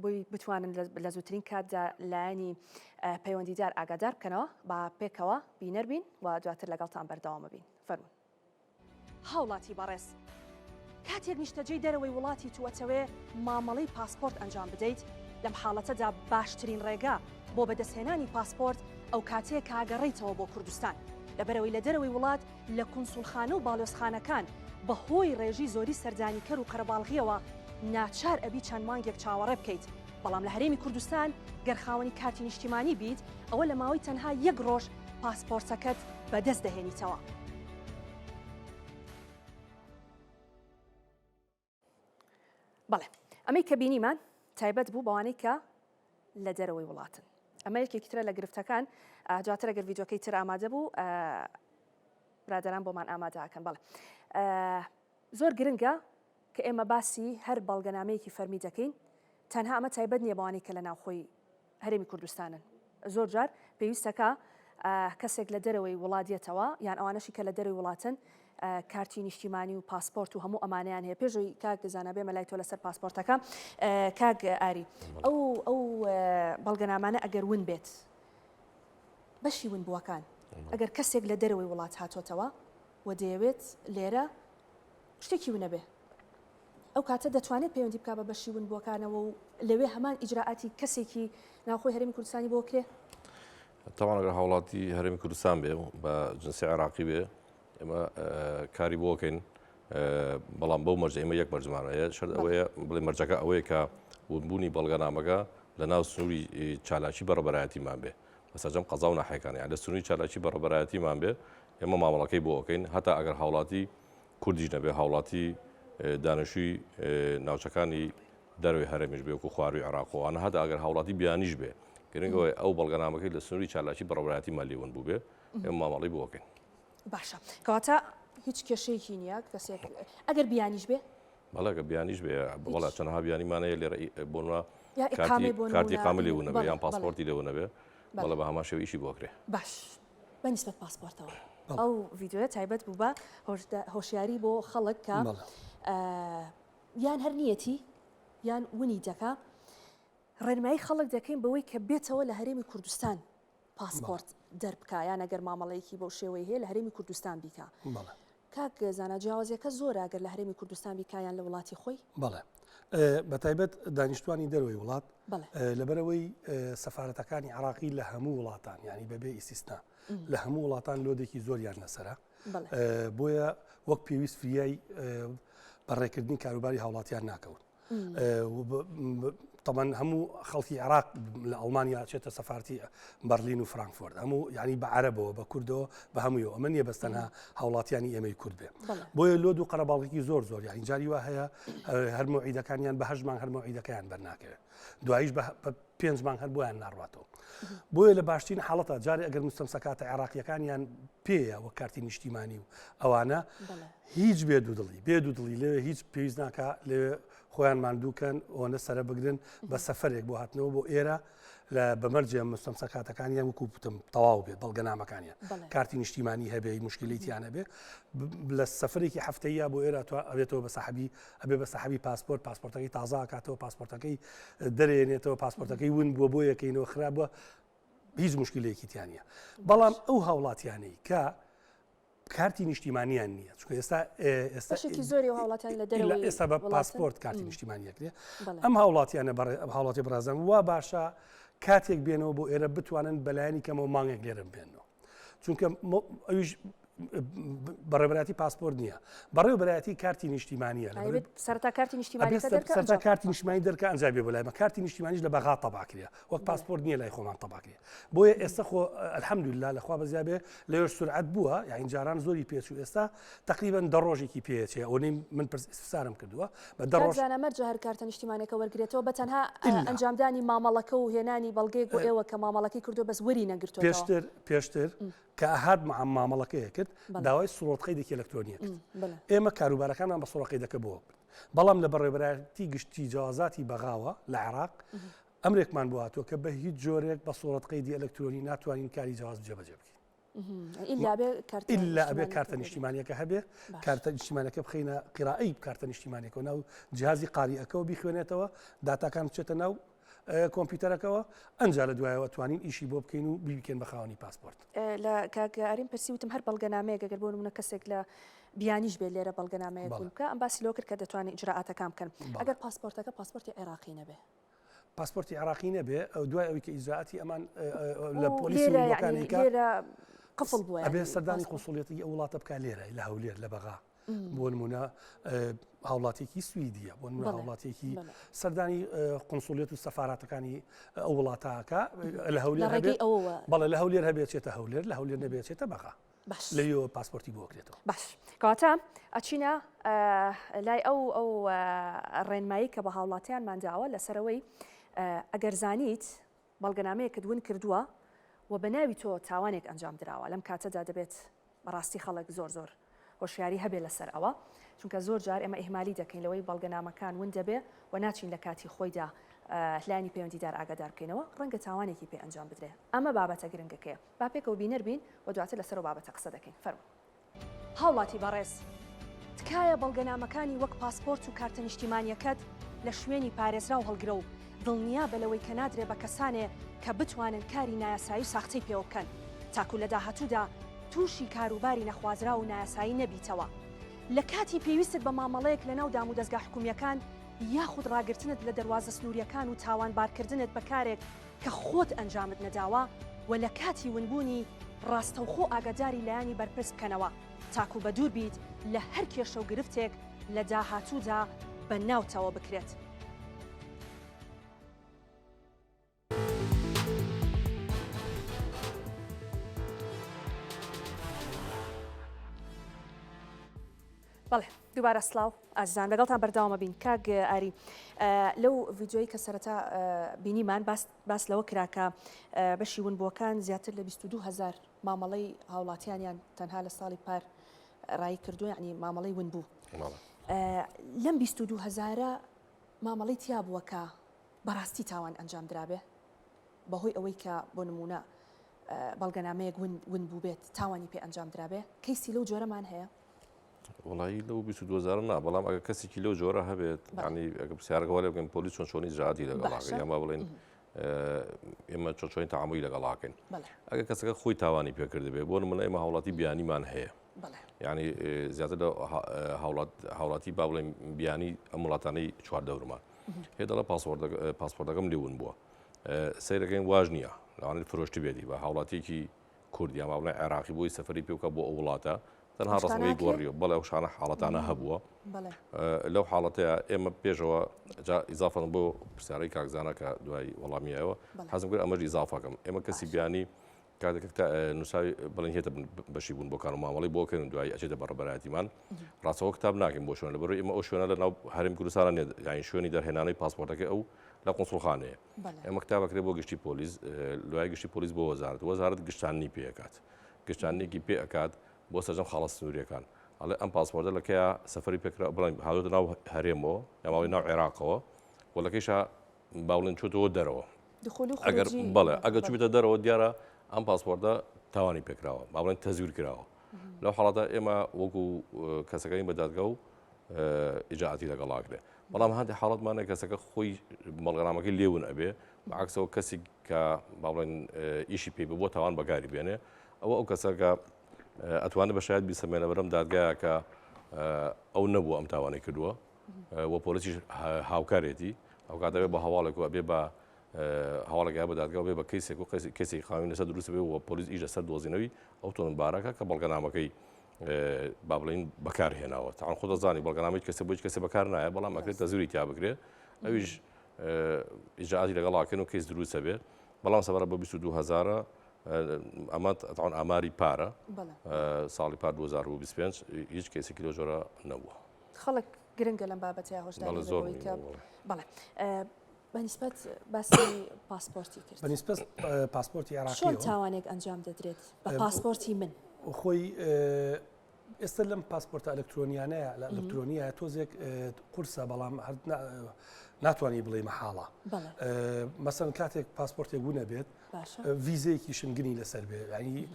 بۆی بتوانن لە زووترین کاتدا لایەنی پەیوەندیدار ئاگادار بکەنەوە با پێکەوە بینەر بین و دواتر لەگەڵتان بەردەوامە بین فەرمونون. هاوڵاتی بەڕێز کاتێک نیشتەجێی دەرەوەی وڵاتیت و ئەتەوێ مامەڵەی پاسپۆرت ئەنجام بدەیت، لەم حاڵەتەدا باشترین ڕێگا بۆ بەدەستهێنانی پاسپۆرت ئەوکاتەیە کە ئەگەڕێیتەوە بۆ کوردستان، لەبەرئەوەی لە دەرەوەی وڵات لە کونسوڵخانە و باڵیۆزخانەکان بەهۆی ڕێژی زۆری سەردانیکەر و قەرەباڵغییەوە ناچار ئەبی چەند مانگێک چاوەڕێ بکەیت، بەڵام لە هەرێمی کوردستان گەر خاوەنی کارتی نیشتیمانی بیت ئەوە لە ماوەی تەنها یەک ڕۆژ پاسپۆرتەکەت بەدەست دەهێنیتەوە. بەڵێ ئەمەی کە بینیمان تایبەت بوو بەوانەی کە لە دەرەوەی وڵاتن ئەمە یەکێکی ترە لە گرفتەکان دواتر ئەگەر ڤیدیۆکەی تر ئامادە بوو برادران بۆمان ئامادەکەن بەڵێ زۆر گرنگە کە ئێمە باسی هەر بەڵگەنامەیەکی فەرمی دەکەین تەنها ئەمە تایبەت نییە بەوانەی کە لە ناوخۆی هەرێمی کوردستانن. زۆر جار پێویستەکا کەسێک لە دەرەوەی وڵات دێتەوە یان ئەوانەشی کە لە دەرەوەی وڵاتن کارتی نیشتیمانی و پاسپۆرت و هەموو ئەمانەیان هەیە پێشەوەی کاک زانا بێمە لای تۆ لەسەر پاسپۆرتەکە کاک ئاری ئەو ئەو بەڵگەنامانە ئەگەر ون بێت بەشی ون بووەکان ئەگەر کەسێک لە دەرەوەی وڵات هاتۆتەوە و دەیەوێت لێرە شتێکی ونەبێ ئەو کاتە دەتوانێت پەیوەندی بکا بە بەشی ونبووەکانەوە و لەوێ هەمان ئیجرائاتی کەسێکی ناوخۆی هەرێمی کوردستانی بۆ کرێ؟ تاوان ئەگەر هاوڵاتی هەرێمی کوردستان بێ و بە جنسی عێراقی بێ ئێمە کاری بۆکەین بەڵام بەو مەرجە ئێمە یەک مەرجمان هەیە شەرت ئەوەیە بڵێ مەرجەکە ئەوەیە کە ونبوونی بەڵگەنامەکە لە ناو سنووری چالاکی بەڕێوەبەرایەتیمان بێ بە سەرجەم قەزا و ناحیەکان یان لە سنووری چالاکی بەڕێوەبەرایەتیمان بێ ئێمە مامەڵەکەی بۆ ئەکەین هەتا ئەگەر هاوڵاتی کوردیش نەبێ هاوڵاتی دانیشتووی ناوچەکانی دەرەوەی هەرێمیش بێ وەکو خواروی عێراق و ئەوانە هەتا ئەگەر هاوڵاتی بیانیش بێ گرنگ ئەوەیە ئەو بەڵگەنامەکەی لە سنووری چالاکی بەڕێوەبەرایەتی مالی ون بووبێ ئێمە مامەڵەی بۆ ئەکەین. باشە کەواتە هیچ کێشەیەکی نییە کەسێک ئەگەر بیانیش بێ؟ بەڵێ ئەگەر بیانیش بێ بەڵێ چەندەها بیانیمان هەیە لێرە بۆ نموونە کارتی ئیقامەی لێ ون نەبێ یان پاسپۆرتی لێ ون نەبێ بەڵێ بە هەمان شێوە ئیشی بۆ ئەکرێ. باش بە نیسبەت پاسپۆرتەوە ئەو ڤیدیۆیە تایبەت بوو بە هۆشیاری بۆ خەڵک کە یان هەر نیەتی یان ونی دەکا ڕێنمایی خەڵک دەکەین بەوەی کە بێتەوە لە هەرێمی کوردستان پاسپۆرت دەربکە یان ئەگەر مامەڵەیەکی بەو شێوەی هەیە لە هەرێمی کوردستان بیکە کاک زانا جیاوازیەکە زۆرە ئەگەر لە هەرێمی کوردستان بیکا یان لە وڵاتی خۆی؟ بەڵێ بەتایبەت دانیشتوانی دەرەوەی وڵات لەبەرەوەی سەفارەتەکانی عراقی لە هەموو وڵاتان ینی بەبێ ئیسیسنا لە هەموو وڵاتان لۆدێکی زۆریان لەسرە بۆیە وەک پێویست فریای بەڕێکردنی کاروباری هاوڵاتیان ناکەون. تەبەن هەموو خەڵکی عێراق لە ئەڵمانیا چێتە سەفارتی بەرلین و فرانکفۆرت هەموو یعنی بە عەرەبەوە بە کوردەوە بە هەموویەوە ئەمە نییە بەس تەنها هاوڵاتیانی ئێمەی کورد بێ بۆیە لۆد و قەرەباڵغێکی زۆر زۆر یعنی جاری وا هەیە هەر مەوعیدەکانیان بە هەشت مانگ هەر مەوعیدەکەیان بەرناکەوێت دواییش بە پێنج مانگ هەر بۆیان ناڕاتەوە بۆیە لە باشترین حاڵەتە جارێ ئەگەر مستەمسەکاتە عێراقیەکانیان پێیە وە کارتی نیشتیمانی و ئەوانە هیچ بێ دوودڵی بێ دوودڵی لەوێ هیچ پێویست ناکا لەوێ خۆیان ماندووکەن ئەوەنە سەرە بگرن بە سەفەرێک بۆ هاتنەوە بۆ ئێرە لە بەمەرجێ مستەمسەکاتەکانیان وەکو بتم تەواو بێت بەڵگەنامەکانیان کارتی نیشتیمانی هەبێ مشکلیتیان هەبێ لە سەفرێکی هەفتەیە بۆ ئێرە تو ئەبێتەوە بە سەحبی ئەبێ بە سەحبی پاسپۆرت پاسپۆرتەکەی تازە کاتەوە پاسپۆرتەکەی دەرێنێتەوە پاسپۆرتەکەی ون بووە بۆ یەکەینەوە خراپە هیچ مشکلێکی تیانە بەڵام ئەو هاوڵاتیانەی کە کارتی نیشتیمانیان نییە چونکە ئێستا ئێستا بەشێکی زۆری هاوڵاتیان لە دەرەوەی ئێستا بە پاسپۆرت کارتی نیشتیمانی ئەکرێ ئەم هاوڵاتیانە بەڕێ ئەم هاوڵاتی بەڕێزان وا باشە کاتێک بێنەوە بۆ ئێرە بتوانن بەلایەنی کەمەوە مانگێک لێرە بێنەوە چونکە ئەویش بەڕێوەبەرایەتی پاسپۆرت نییە بەڕێوەبەرایەتی کارتی نیشتیمانیە سەرتا کارتی نیشتیمانی سەرتا کارتی نیشتیمانی دەرکە ئەنجا بێ بۆ لای مە کارتی نیشتیمانیش لە بەغا تەباکرێ وەک پاسپۆرت نییە لای خۆمان تەباکرێ بۆیە ئێستا خۆ الحمدللە لە خوا بەزیا بێ لەوێش سورعەت بووە یاین جاران زۆری پێچوو ئێستا تقریبا دە ڕۆژێکی پێچێ ئەوەی من پرس ئیسفسارم کردووە بە دە ڕۆژ زانا مەرجە هەر کارتە نیشتیمانەکە وەرگێتەوە بە تەنها ئەنجامدانی مامەڵەکە و هێنانی بەڵگەیەک بۆ ئێوە کە مامەڵەکەی کردو بەس وەری نەگرتووە پێشتر پێشتر کە ئەهات مع مامەڵەکەیە کرد داوای سوڕەت قەیدێکی ئەلکترۆنیە کرد ئێمە کاروبارەکانمان بە سوڕە قەیدەکە بۆ بەڵام لە بەڕێوەبەرایەتی گشتی جوازاتی بەغاوە لە عێراق ئەمرێکمان بۆ هاتووە کە بە هیچ جۆرێک بە سوڕەت قەیدی ئەلکترۆنی ناتوانین کاری جواز جێبەجێ بکەین. ئیلا ئەبێ کارتە نیشتیمانیەکە هەبێ کارتە نیشتیمانەکە بخینە قیرائەی کارتە نیشتیمانەکە ناو جیهازی قاریەکەەوە بیخوێنێتەوە داتاکان بچێتە ناو. کۆمپیوتەرەکەوە ئەنجا لە دوایەوە توانین ئیشی بۆ بکەین و بیکەین بە خاوەنی پاسپۆرت. لە کاک ئارین پرسی وتم هەر بەڵگەنامەیەک ئەگەر بۆ نمونە کەسێک لە بیانیش بێت لێرە بەڵگەنامەیەک ون بکە ئەم باسی لەوە کرد کە دەتوانێت ئیجرائاتەکان بکەن ئەگەر پاسپۆرتەکە پاسپۆرتی عێراقی نەبێ. پاسپۆرتی عێراقی نەبێ دوای ئەوی کە ئیجرائاتی ئەمان لە پۆلیسی وڵاتەکانی لێرە قفڵ بووە ئەبێ سەردانی قونسوڵیەتی ئەو وڵاتە بکا لێرە لە هەولێر لە بەغا. بۆ نمونە هاوڵاتێکی سویدیە بۆ نمونە هاوڵاتێکی سەردانی قنسولیت و سەفاراتەکانی ئەو وڵاتەکە لە هەولێر بەڵێ لە هەولێر هەبێت چێتە هەولێر لە هەولێر نەبێت چێتە بەغا لەوێوە پاسپۆرتی بۆ کرێتەوە باش کەواتە ئەچینە لای ئەو ئەو ڕێنمایی کە بە هاوڵاتیانمان داوە لەسەرەوەی ئەگەر زانیت بەڵگەنامەیەکت ون کردووە و بە ناوی تۆ تاوانێک ئەنجام دراوە لەم کاتەدا دەبێت بەڕاستی خەڵک زۆر زۆر هۆشیاری هەبێ لەسەر ئەوە چونکە زۆر جار ئێمە ئیهمالی دەکەین لەوەی بەڵگەنامەکان ون دەبێ و ناچین لە کاتی خۆیدا لایەنی پەیوەندیدار ئاگادار بکەینەوە ڕەنگە تاوانێکی پێ ئەنجام بدرێ ئەمە بابەتە گرنگەکەیە با پێکەوە بینەر بین و دواتر لەسەر ئەو بابەتە قسە دەکەین فەرموو. هاوڵاتی بەڕێز، تکایە بەڵگەنامەکانی وەک پاسپۆرت و کارتە نیشتیمانیەکەت لە شوێنی پارێزراو هەڵگرە و دڵنیابە لەوەی کە نادرێ بە کەسانێ کە بتوانن کاری نایاسایی و ساختەی پێوە بکەن تاکو لە داهاتوودا تووشی کاروباری نەخوازراو و نایاسایی نەبیتەوە لە کاتی پێویستت بە مامەڵەیەک لەناو دامودەزگا حکومییەکان یاخود ڕاگرتنت لە دەروازە سنوورییەکان و تاوانبارکردنت بە کارێک کە خۆت ئەنجامت نەداوە و لە کاتی ونبوونی ڕاستەوخۆ ئاگاداری لایەنی بەرپرس بکەنەوە تاکو بەدوور بیت لە هەر کێشە و گرفتێک لە داهاتوودا بە ناوتەوە بکرێت. بەڵێ دووبارە سڵاو ئازیزان لەگەڵتان بەردەوامە بین کاک ئاری لەو ڤیدیۆی کە سەرەتا بینیمان باس باس لەوە کرا کە بەشی ونبووەکان زیاتر لە 22 هزار مامەڵەی هاوڵاتیانیان تەنها لە ساڵی پار ڕایی کردو یعنی مامەڵەی ون بوو لەم 22 هزارە مامەڵەی تیا بووە کە بەڕاستی تاوان ئەنجام درابێ بەهۆی ئەوەی کە بۆ نمونە بەڵگەنامەیەک ون بووبێت تاوانی پێ ئەنجام درابێ کەیسی لەو جۆرەمان هەیە؟ وەڵایی لەو 22 هەزارە نا بەڵام ئەگەر کەسێکی لەو جۆرە هەبێت ینی ئەگە پرسیارەکە وەلێ بکەن پۆلیس چۆن چۆنی ئیجرائاتی لەگەڵ ئاکەن یان با بڵێن ئێمە چۆن چۆنی تەعامولی لەگەڵ ئاکەین ئەگەر کەسەکە خۆی تاوانی پێکردبێ بۆ نمونە ئێمە هاوڵاتی بیانیمان هەیە ینی زیاتر لە هاوڵاتی با بڵێن بیانی ئەم وڵاتانەی چواردەورمان هێ دەڵێ پاسپۆرتەکەم لێ ون بووە سەیرەکەین واژ نییە لەوانەیە فرۆشتی بێتی بە هاوڵاتیەکی کورد یان با بڵێن عێراقی بۆی سەفەری پێ بکە بۆ ئەو وڵاتە تەنها ڕەسمەکەی گۆڕیوە بەڵێ ئەو شانە حاڵەتانە هەبووە لەو حاڵەتەیە ئێمە پێشەوە جا ئیزافەن بۆ پرسیارەی کاکزانە کە دوای وەڵامیەوە حەزم کرد ئەمەش ئیزافەکەم ئێمە کەسی بیانی کاتێک نووساوی بڵێن هێتە بەشی بوون بۆ کار و مامەڵی بۆکەن و دوایی ئەچێتە بەڕێوەبەرایەتیمان ڕاستەوە کتاب ناکەین بۆ شوێن لەبەر ئێمە ئەو شوێنە لە ناو هەرێم کوردستانە نیە یانی شوێنی دەرهێنانەی پاسپۆرتەکەی ئەو لە قونسوڵخانەیە ئێمە کتابەکرێ بۆ گشتی پۆلیس لای گشتی پۆلیس بۆ وەزارەت وەزارەت گشتاننی پێکات گشتانێکی پێ ئەکات بۆ سەرجەم خاڵە سنووریەکان ئەڵێ ئەم پاسپۆرتە لە کەیا سەفەری پێکرا بڵێن هاتۆتە ناو هەرێمەوە یا ماڵی ناو عێراقەوە و لەکەیشا با بڵێن چۆتەوە دەرەوە ئەگەر بەڵێ ئەگەر چوبێتە دەرەوە دیارە ئەم پاسپۆرتە تاوانی پێکراوە با بڵێن تەزویر کراوە لەو حاڵەتە ئێمە وەکو کەسەکەین بە دادگا و ئیجاعاتی لەگەڵ ئاکرێ بەڵام هەندێک حاڵەتمانە کەسەکە خۆی بەڵگەنامەکەی لێون ئەبێ بەعکسەوە کەسی کە با بڵێن ئیشی پێی بۆ تاوان بەکاری بێنێ ئەوە ئەو کەسەکە ئەتوانێت بە شاید بیسەمێنە بەرەم دادگایە کە ئەو نەبوو ئەم تاوانەی کردووە و پۆلیسیش هاوکارێتی ئەو کاتە بێ بە هەواڵێک و ئەبێ بە هەواڵێک بە دادگا بێ بە کەیسێک و کەسێکی قانونی لەسەر دروست بێ و پۆلیس ئیش لەسەر دۆزینەوەی ئەو تۆمەتبارەکە کە بەڵگەنامەکەی با بڵێین بەکار هێناوە تاوان خۆ دەزانی بەڵگەنامەی کەسە بۆ هیچ کەسێ بەکار نایە بەڵام ئەکرێت تەزوری تیا بکرێت ئەویش ئیجراعاتی لەگەڵاکەن و کەیس دروستە بێ بەڵام سەبارەت بە 22 هەزارە ئەمە تاوان ئاماری پارە ساڵی پار 2025 هیچ کەیسێکی لەو جۆرە نەبووە خەڵک گرنگە لەم بابەتەیە هۆشداری زۆر کە بەڵێ بەنیسبەت باسی پاسپۆرتی کرد بەنیسبەت پاسپۆرتی عێراقی چۆن تاوانێک ئەنجام دەدرێت بە پاسپۆرتی من؟ خۆی ئێستا لەم پاسپۆرتە ئەلکترۆنیانەیە لە ئەلکترۆنیە تۆزێک قورسە بەڵام هەر ناتوانانی بڵێ مەحاڵە مەسەن کاتێک پاسپۆرتێک بوو نەبێت ڤیزەیەکی شنگنی لەسەر بێ ینی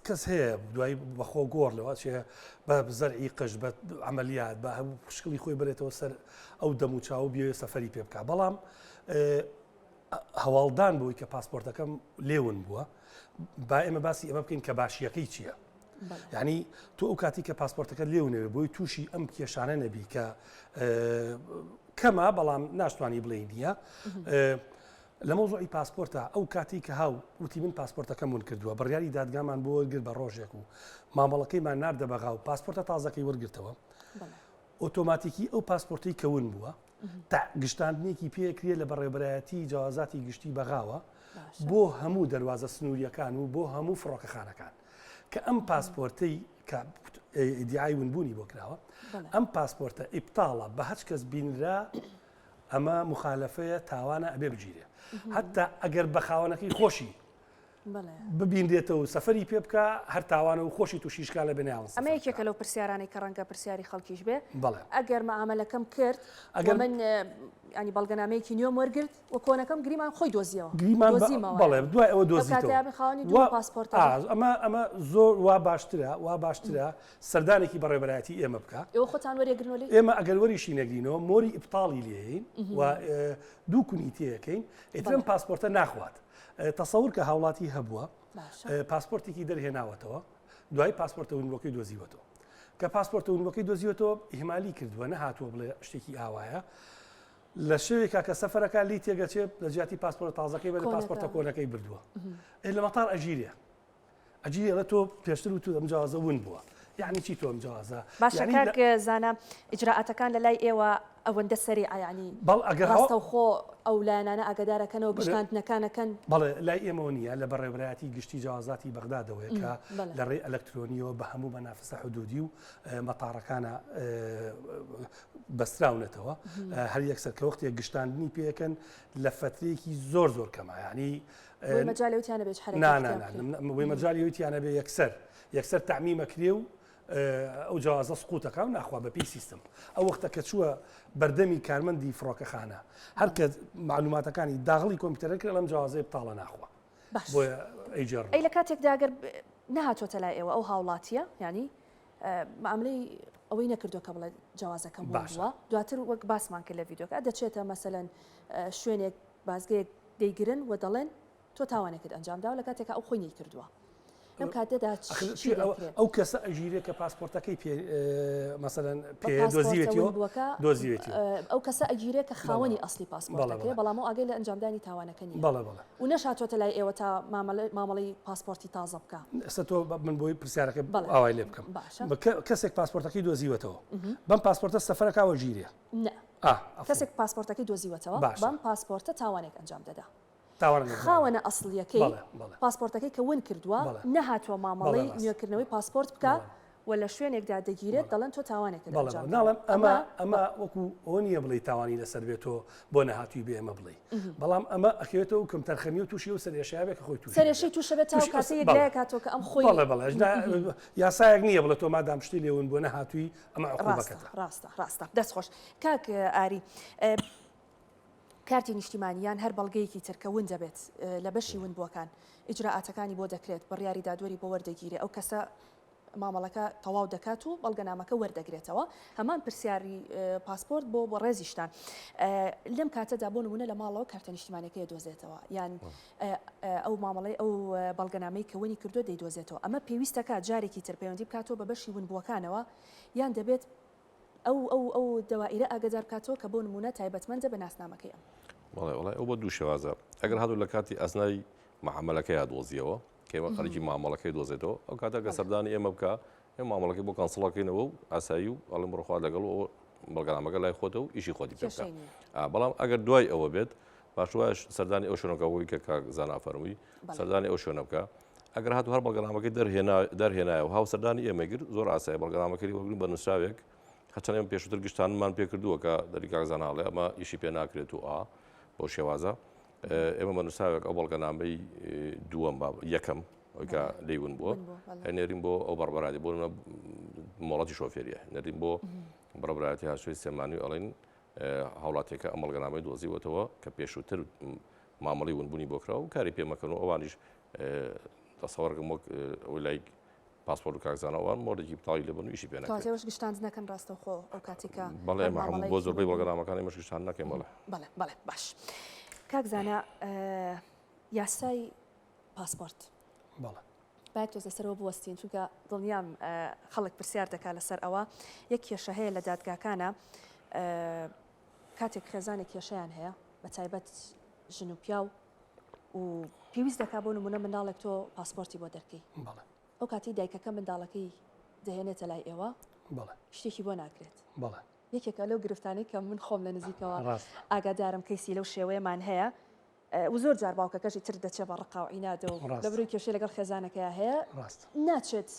کەس هەیە دوای بەخۆ گۆڕ لەوە چێ بە زەرعی قژ بە عملیات بە هەموو شکڵی خۆی بەرێتەوە سەر ئەو دەموچاو بێ سەفەری پێ بکە بەڵام. هەواڵدان بۆی کە پاسپۆرتەکەم لێون بووە با ئێمە باسی ئەمە بکەین کە باشیەکەی چییە؟ یعنی تۆ ئەو کاتی کە پاسپۆرتەکە لێونەوێ بۆی تووشی ئەم کێشانە نەبی کە کەمە بەڵام ناشتوانی بڵێ نییە. لە مەوزوعی پاسپۆرتا ئەو کاتەی کە هاو وتی من پاسپۆرتەکەم ون کردووە بڕیاری دادگامان بۆ وەرگرت بە ڕۆژێک و مامەڵەکەیمان ناردە بەغا و پاسپۆرتە تازەکەی وەرگرتەوە ئۆتۆماتیکی ئەو پاسپۆرتەی کە ون بووە تا گشتاندنێکی پێکرێ لە بەڕێوەبەرایەتی جوازاتی گشتی بەغاوە بۆ هەموو دەواازە سنووریەکان و بۆ هەموو فڕۆکەخانەکان کە ئەم پاسپۆرتەی کە ئیدعای ونبوونی بۆ کراوە ئەم پاسپۆرتە ئیبتاڵە بە هەچ کەس بینرا ئەمە موخالەفەیە تاوانە ئەبێ بگیرێ هەتا ئەگەر بە خاوەنەکەی خۆشی ببینرێتەوە سەفەری پێ بکە هەر تاوانە و خۆشی تووشی شکا لە بنیاڵ ئەمە یەکێکە لەو پرسیارانەی کە ڕەنگە پرسیاری خەڵکیش بێ ئەگەر مەعامەلەکەم کرد ئەگەر من ینی بەڵگەنامەیەکی نوێم وەرگرت و کۆنەکەم گریمان خۆی دۆزیەوە گریمان بەڵێ دوای ئەوە دۆزیەوە خاوەنی دوو پاسپۆرت ئەمە ئەمە زۆر وا باشترە وا باشترە سەردانێکی بەڕێوەبەرایەتی ئێمە بکا. ئێوە خۆتان وەریەگرنەوە لێی؟ ئێمە ئەگەر وەریشی نەگرینەوە مۆری ئیبتاڵی لێین و دوو کونی تێیەکەین ئیتر ئەم پاسپۆرتە ناخوات. تەسەور کە هاوڵاتی هەبووە پاسپۆرتێکی دەرهێناوەتەوە دوای پاسپۆرتە ونبووەکەی دۆزیوەتەوە. کە پاسپۆرتە ونبووەکەی دۆزیوەتەوە ئیهمالی کردووە نەهاتووە بڵێ شتێکی ئاوایە. لە شەوێکا کە سەفەرەکە لی تێگەچێت لە جیاتی پاسپۆرتە تازەکەی بەرێ پاسپۆرتە کۆنەکەی بردووە. ئێ لە مەتار ئەگیرێ. ئەجی ئەڵێ تۆ پێشتر وتوت ئەم جەوازە ون بووە یعنی چی تۆ ئەم جەوازە باشە کاک زانا ئیجرائاتەکان لە لای ئێوە ئەوەندە سەریعە یعنی بەڵ ئەگەر ڕاستەوخۆ ئەو لایەنانە ئاگادارەکەنەوە گشتاندنەکانەکەن بەڵێ لای ئێمەوە نییە لە بەڕێوەبەرایەتی گشتی جەوازاتی بەغدادەوەیە کە لە ڕێی ئەلکترۆنیەوە بە هەموو مەنافسە حدودی و مەتارەکانە بەستراونەتەوە هەر یەکسەر کە وەختێک گشتاندنی پێکەن لە فەترەیەکی زۆر زۆر کەمە یعنی بۆی مەجالی ئەوی تیا نەبێ هیچ حەرەکەتێکی نا تیا نا بکرێ. نا بۆی مەجالی ئەوی تیا نەبێ یەکسەر یەکسەر تەعمیم ئەکرێ و ئەو جەوازە سقوتەکا و ناخوا بە پێی سیستم ئەو وەختە کە چووە بەردەمی کارمەندی فڕۆکەخانە هەر کە معلوماتەکانی داغڵی کۆمپیوتەرە کرد ئەم جەوازەی بتاڵە ناخوا باش بۆیە ئەیگێڕنەوە. ئەی لە کاتێکدا گەر نەهاتۆتە لای ئێوە ئەو هاوڵاتییە یانی ماملەی ئەوەی نەکردووە کە بڵێ جەوازەکەم ون باشە. بووە دواتر وەک باسمان کرد لە ڤیدیۆکە دەچێتە مەسەلەن شوێنێک بازگەیەک دەیگرن و دەڵێن تۆ تاوانێکت ئەنجام داوە لە کاتێکا ئەو خۆی نەیکردووە. لەم کاتەدا چی دەکرێت؟ ئەو کەسە ئەگیرێ کە پاسپۆرتەکەی پێ مەسەلەن پێ دۆزیوێتیەوە دۆزیوێتی ئەو کەسە ئەگیرێ کە خاوەنی ئەسلی پاسپۆرتەکەی بەڵام ئەو ئاگای لە ئەنجامدانی تاوانەکە نییە بەڵێ بەڵێ و نەشاتۆتە لای ئێوە تا مامەڵەی پاسپۆرتی تازە بکا. ئێستا تۆ من بۆی پرسیارەکە ئاوای لێ بکەم کەسێک پاسپۆرتەکەی دۆزیوەتەوە بەم پاسپۆرتە سەفەرەکە وەگیرێ نا کەسێک پاسپۆرتەکەی دۆزیوەتەوە بەم پاسپۆرتە تاوانێک ئەنجام دەدا. خاوەنە ئەسڵیەکەی پاسپۆرتەکەی کە ون کردووە نەهاتووە مامەڵەی نوێکردنەوەی پاسپۆرت بکا و لە شوێنێکدا دەگیرێت دەڵێن تۆ تاوانێکت ئەنجام داوە. ناڵێم ئەمە ئەمە وەکو ئەوە نییە بڵێی تاوانی لەسەر بێت تۆ بۆ نەهاتووی بێ ئێمە بڵێی بەڵام ئەمە ئەکەوێتەوە کەم تەرخەمی و تووشی ئەو سەرئێشەیە بێ کە خۆی تووشی سەرئێشەی تووشە بێت تا ئەو کاتەی یەکلایەک هاتووە کە ئەم خۆی بەڵێ بەڵێ یاسایەک نییە بڵێ تۆ مادام شتی لێ ون بووە نەهاتووی ئەمە عقوبەکەتە. ڕاستە ڕاستە دەست خۆش کاک ئاری کارتی نیشتیمانی یان هەر بەڵگەیەکی تر کە ون دەبێت لە بەشی ونبووەکان ئیجرائاتەکانی بۆ دەکرێت بڕیاری دادوەری بۆ وەردەگیرێ ئەو کەسە مامەڵەکە تەواو دەکات و بەڵگەنامەکە وەردەگرێتەوە هەمان پرسیاری پاسپۆرت بۆ بەڕێزیشتان لەم کاتەدا بۆ نمونە لە ماڵەوە کارتە نیشتیمانەکەی دۆزێتەوە یان ئەو مامەڵەی ئەو بەڵگەنامەی کە ونی کردووە دەیدۆزێتەوە ئەمە پێویستەکە جارێکی تر پەیوەندی بکاتەوە بە بەشی ونبووەکانەوە یان دەبێت ئەو ئەو ئەو دەوائیرە ئاگەدار بکاتەوە کە بۆ نموونە تایبەتمەندە بە ناسنامەکەی ئەم. بەڵێ وەڵای ئەو بە دوو شێوازە ئەگەر هاتوو لە کاتی ئەسنای مەعامەلەکەیا دۆزیەوە کە ئێمە خەریکی مامەڵەکەی دۆزێتەوە ئەو کاتە کە سەردانی ئێمە بکە ئێمە مامەڵەکەی بۆ cancel ەکەینەوە و ئاسایی و ئەڵێم بڕۆ خوا لەگەڵ و بەڵگەنامەکە لای خۆتە و ئیشی خۆتی پێ بکە بەڵام ئەگەر دوای ئەوە بێت باش وایە سەردانی ئەو شوێنەکە بۆی کە کاک زانا فەرمووی سەردانی ئەو شوێنە بکە ئەگەر هاتوو هەر بەڵگەنامەکەی دەرهێنا دەرهێنایە و هاو سەردانی ئێمە گرت زۆر ئاسایە بەڵگەنامەکەی وەرگرن بە نووسراوێک هەرچەند ئێمە پێشووتر گشتانمان پێ کردووە کە دەری کاک زانا ئەڵێ ئەمە ئیشی پێ ناکرێت و ئا بەو شێوازە ئێمە بە نووسراوێک ئەو بەڵگەنامەی دووەم با یەکەم ئەوەی کە لێی ون بووە نێرین بۆ ئەو بەڕبەرادی بۆ مۆڵەتی شۆفێریە نێرین بۆ بەڕبرایەتی هاشوی سلێمانی و ئەڵێن هاوڵاتیەکە ئەم بەڵگەنامەی دۆزیوەتەوە کە پێشووتر مامەڵی ونبوونی بۆ کرا و کاری پێ مەکەن و ئەوانیش دەسەوەرگم وەک ئەوەی لای. پاسپۆرت و کاک زانا ئەوان مۆرێکی بتاڵی لێ بن و ئیشی پێ نەکرێت. کەواتە ئێوەش گشتاندنەکەن ڕاستەوخۆ ئەو کاتەی کە بەڵێ هەر ئێمە هەموو بۆ مامەڵەیەکی زۆربەی بەڵگەنامەکان ئێمەش گشتاندن نەکەین بەڵێ. بەڵێ بەڵێ باش کاک زانا یاسای پاسپۆرت بەڵێ. با یەک تۆز لەسەرەوە بوەستین چونکە دڵنیام خەڵک پرسیار دەکات لەسەر ئەوە یەک کێشە هەیە لە دادگاکانە کاتێک خێزانێک کێشەیان هەیە بە تایبەت ژن و پیاو و پێویست دەکات بۆ نمونە منداڵێک تۆ پاسپۆرتی بۆ دەرکەی ئەو کاتی دایکەکە منداڵەکەی دەهێنێتە لای ئێوە شتێکی بۆ ناکرێت یەکێکە لەو گرفتانەی کە من خۆم لە نزیکەوە ئاگادارم کەیسی لەو شێوەیەمان هەیە و زۆر جار باوکەکەشی تر دەچێت بە ڕقا و عینادە و لەبەرەوەی کێشەی لەگەڵ خێزانەکەیا هەیە ناچێت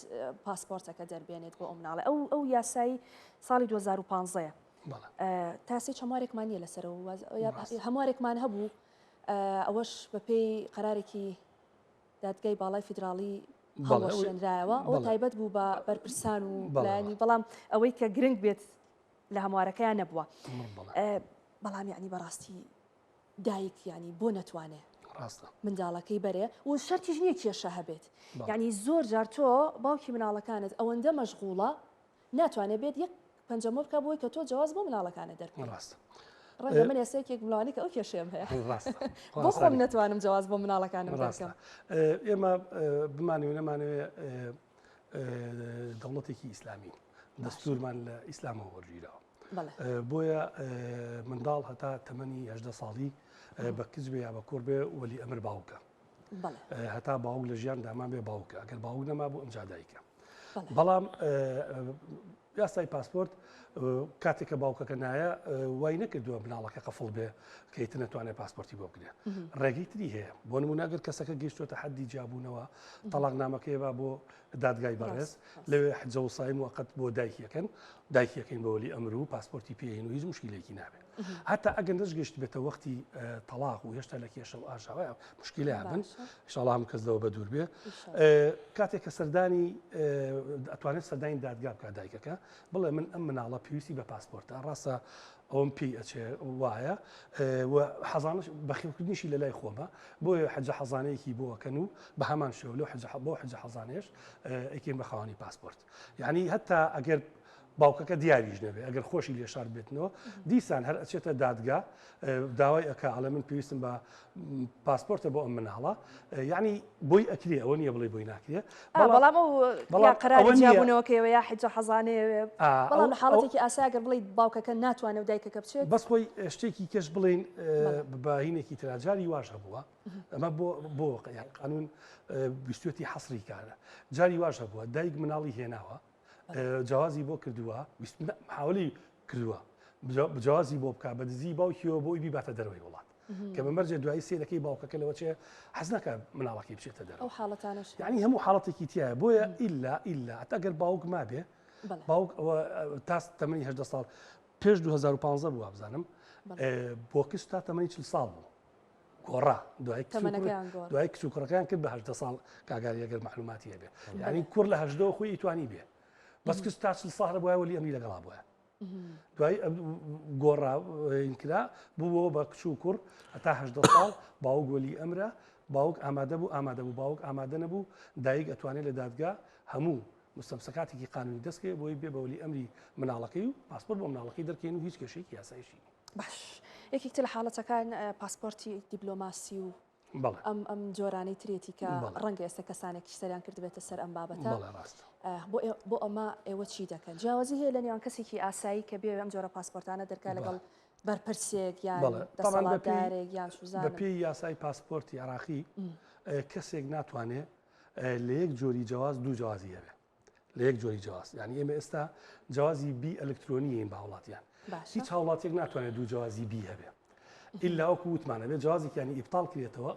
پاسپۆرتەکە دەربێنێت بۆ ئەو مناڵە ئەو ئەو یاسایی ساڵی 2015 تا سێ هەموارێکمان نییە لەسەر هەموارێکمان هەبوو ئەوەش بەپێی قەرارێکی دادگای باڵای فیدراڵی هەڵوەشێنرایەوە ئەو تایبەت بوو بە بەرپرسان و لایەنی بەڵام ئەوەی کە گرنگ بێت لە هەموارەکەیان نەبووە بەڵام یعنی بەڕاستی دایک یانی بۆ نەتوانێ ڕاستە منداڵەکەی بەرێ و شەرتیش نییە کێشە هەبێت یعنی زۆر جار تۆ باوکی مناڵەکانت ئەوەندە مەشغوڵە ناتوانێت بێت یەک پەنجەمۆ بکە بۆی کە تۆ جواز بۆ مناڵەکانە دەرکەی ڕاستە ڕەنگە من ئێستا یەکێک ملوانی کە ئەو کێشەیەم هەیە ڕاستە بۆ خۆم نەتوانم جواز بۆ مناڵەکانم ڕاستە دەرکەم ئێمە بمانەوێ نەمانەوێ دەوڵەتێکی ئیسلامین دەستورمان لە ئیسلامەوە وەرگیراوە بۆیە منداڵ هەتا تەمەنی هەدە ساڵی بە کچ بێ یا بە کوڕ بێ وەلی ئەمر باوکە هەتا باوک لە ژیان دامان بێ باوکە ئەگەر باوک نەما بوو ئەمجا دایکە بەڵام یاسای پاسپۆرت کاتێک کە باوکەکە نایە وای نەکردووە مناڵەکە قەفڵ بێ کە ئیتر نەتوانێت پاسپۆرتی بۆ بکرێ ڕێگەی تری هەیە بۆ نمونە ئەگەر کەسەکە گەیشتووەتە حەدی جیابوونەوە تەڵاقنامەکەی با بۆ دادگای بەڕێز لەوێ حجە وسای موقت بۆ دایکیەکەن دایکیەکەین بە وەلی ئەمر و پاسپۆرتی پێین و هیچ مشکلێکی نابێت هەتا ئەگەر نەشگەشت بێتە وەختی تەڵاق و هێشتا لە کێشە و ئاژاوە مشکلەیە بن ئیشاڵا هەموو کەس لەوە بەدوور بێ کاتێک کە سەردانی ئەتوانێت سەردانی دادگا بکات دایکەکە بڵێ من ئەم مناڵە پێویستی بە پاسپۆرتە ڕاستە ئەوم پێی ئەچێ وایە و حەزانش بەخێوکردنیشی لە لای خۆمە بۆیە حەجە حەزانەیەکی بۆکەن و بە هەمان شێوە لەو حەجە بۆ حەجە حەزانێش ئەیکەین بە خاوەنی پاسپۆرت یعنی هەتا ئەگەر باوکەکە دیاریش نەبێ ئەگەر خۆشی لێ شارد بێتنەوە دیسان هەر ئەچێتە دادگا داوای ئەکا ئەڵێ من پێویستم بە پاسپۆرتە بۆ ئەم مناڵە یعنی بۆی ئەکرێ ئەوە نییە بڵێ بۆی ناکرێ بەڵام ئەو بەڵام قەراری جیابوونەوەکەیەوە یا حجە حەزانەیەوێ بەڵام لە حاڵەتێکی ئاسا گەر بڵێیت باوکەکە ناتوانێت و دایکەکە بچێت بەس خۆی شتێکی کەش بڵێین بە هینێکی تراجاری واش هەبووە ئەمە بۆ بۆ قانون ویستێتی حەسری کارە جاری واش هەبووە دایک مناڵی هێناوە جیاوازی بۆ کردووە حاولی کردووە جیاوازی بۆ بک بە دزی باوکیەوە بۆی بیباتە دەرەوەی وڵات کە بە مەرجێ دوایی سێرەکەی باوکەکە لەوە چێ حەز نەکە مناڵەکەی بچێتە دەرەوە ئەو حاڵەتانەش یعنی هەموو حاڵەتێکی تایە بۆیە ئیلا ئیلا هەتا گەر باوک مابێ باوک ئەوە تا تەمەنی 18 ساڵ پێش 2015 بوو بزانم بۆ کچ تا تەمەنی 40 ساڵ بوو گۆڕا دوای دوای کچ و کوڕەکان کرد بە هەدە ساڵ کاگاری ئەگەر معلوماتی هەبێ یعنی کوڕ لە هەژدەوە خۆی ئیتوانی بێ بەس کچ تا چل ساڵ بووە وەلی ئەمری لەگەڵا بووە دوای گۆڕا کرا بووەوە بە کچ و کوڕ هەتا هەدە ساڵ باوک وەلی ئەمرە باوک ئامادە بوو ئامادە بوو باوک ئامادە نەبوو دایک ئەتوانێت لە دادگا هەموو مستەمسەکاتێکی قانونی دەستکەوێت بۆی بێ بە وەلی ئەمری مناڵەکەی و پاسپۆرت بۆ مناڵەکەی دەرکەین و هیچ کێشەیەکی یاسایشی نییە. باش یەکێک تر لە حاڵەتەکان پاسپۆرتی دیبلۆماسی و ئەم ئەم جۆرانەی ترێتی کە ڕەنگە ئێستا کەسانێکی سەریان کردبێتە سەر ئەم بابەتە بۆ ئەمە ئێوە چی دەکەن جیاوازی هەیە لە نێوان کەسێکی ئاسایی کە بێ ئەم جۆرە پاسپۆرتانە دەرکا لەگەڵ بەرپرسێک یان دەسەڵاتدارێک یان سوزان بەپێی یاسای پاسپۆرتی عراقی کەسێک ناتوانێت لە یەک جۆری جواز دوو جوازی هەبێ لە یەک جۆری جواز یعنی ئێمە ئێستا جوازی بی ئەلکترۆنیین بە هاوڵاتیان هیچ هاوڵاتیێک ناتوانێت دوو جوازی بی هەبێ ئللا وەکو وتمانە بێت جوازێکیانی ئیبتال کرێتەوە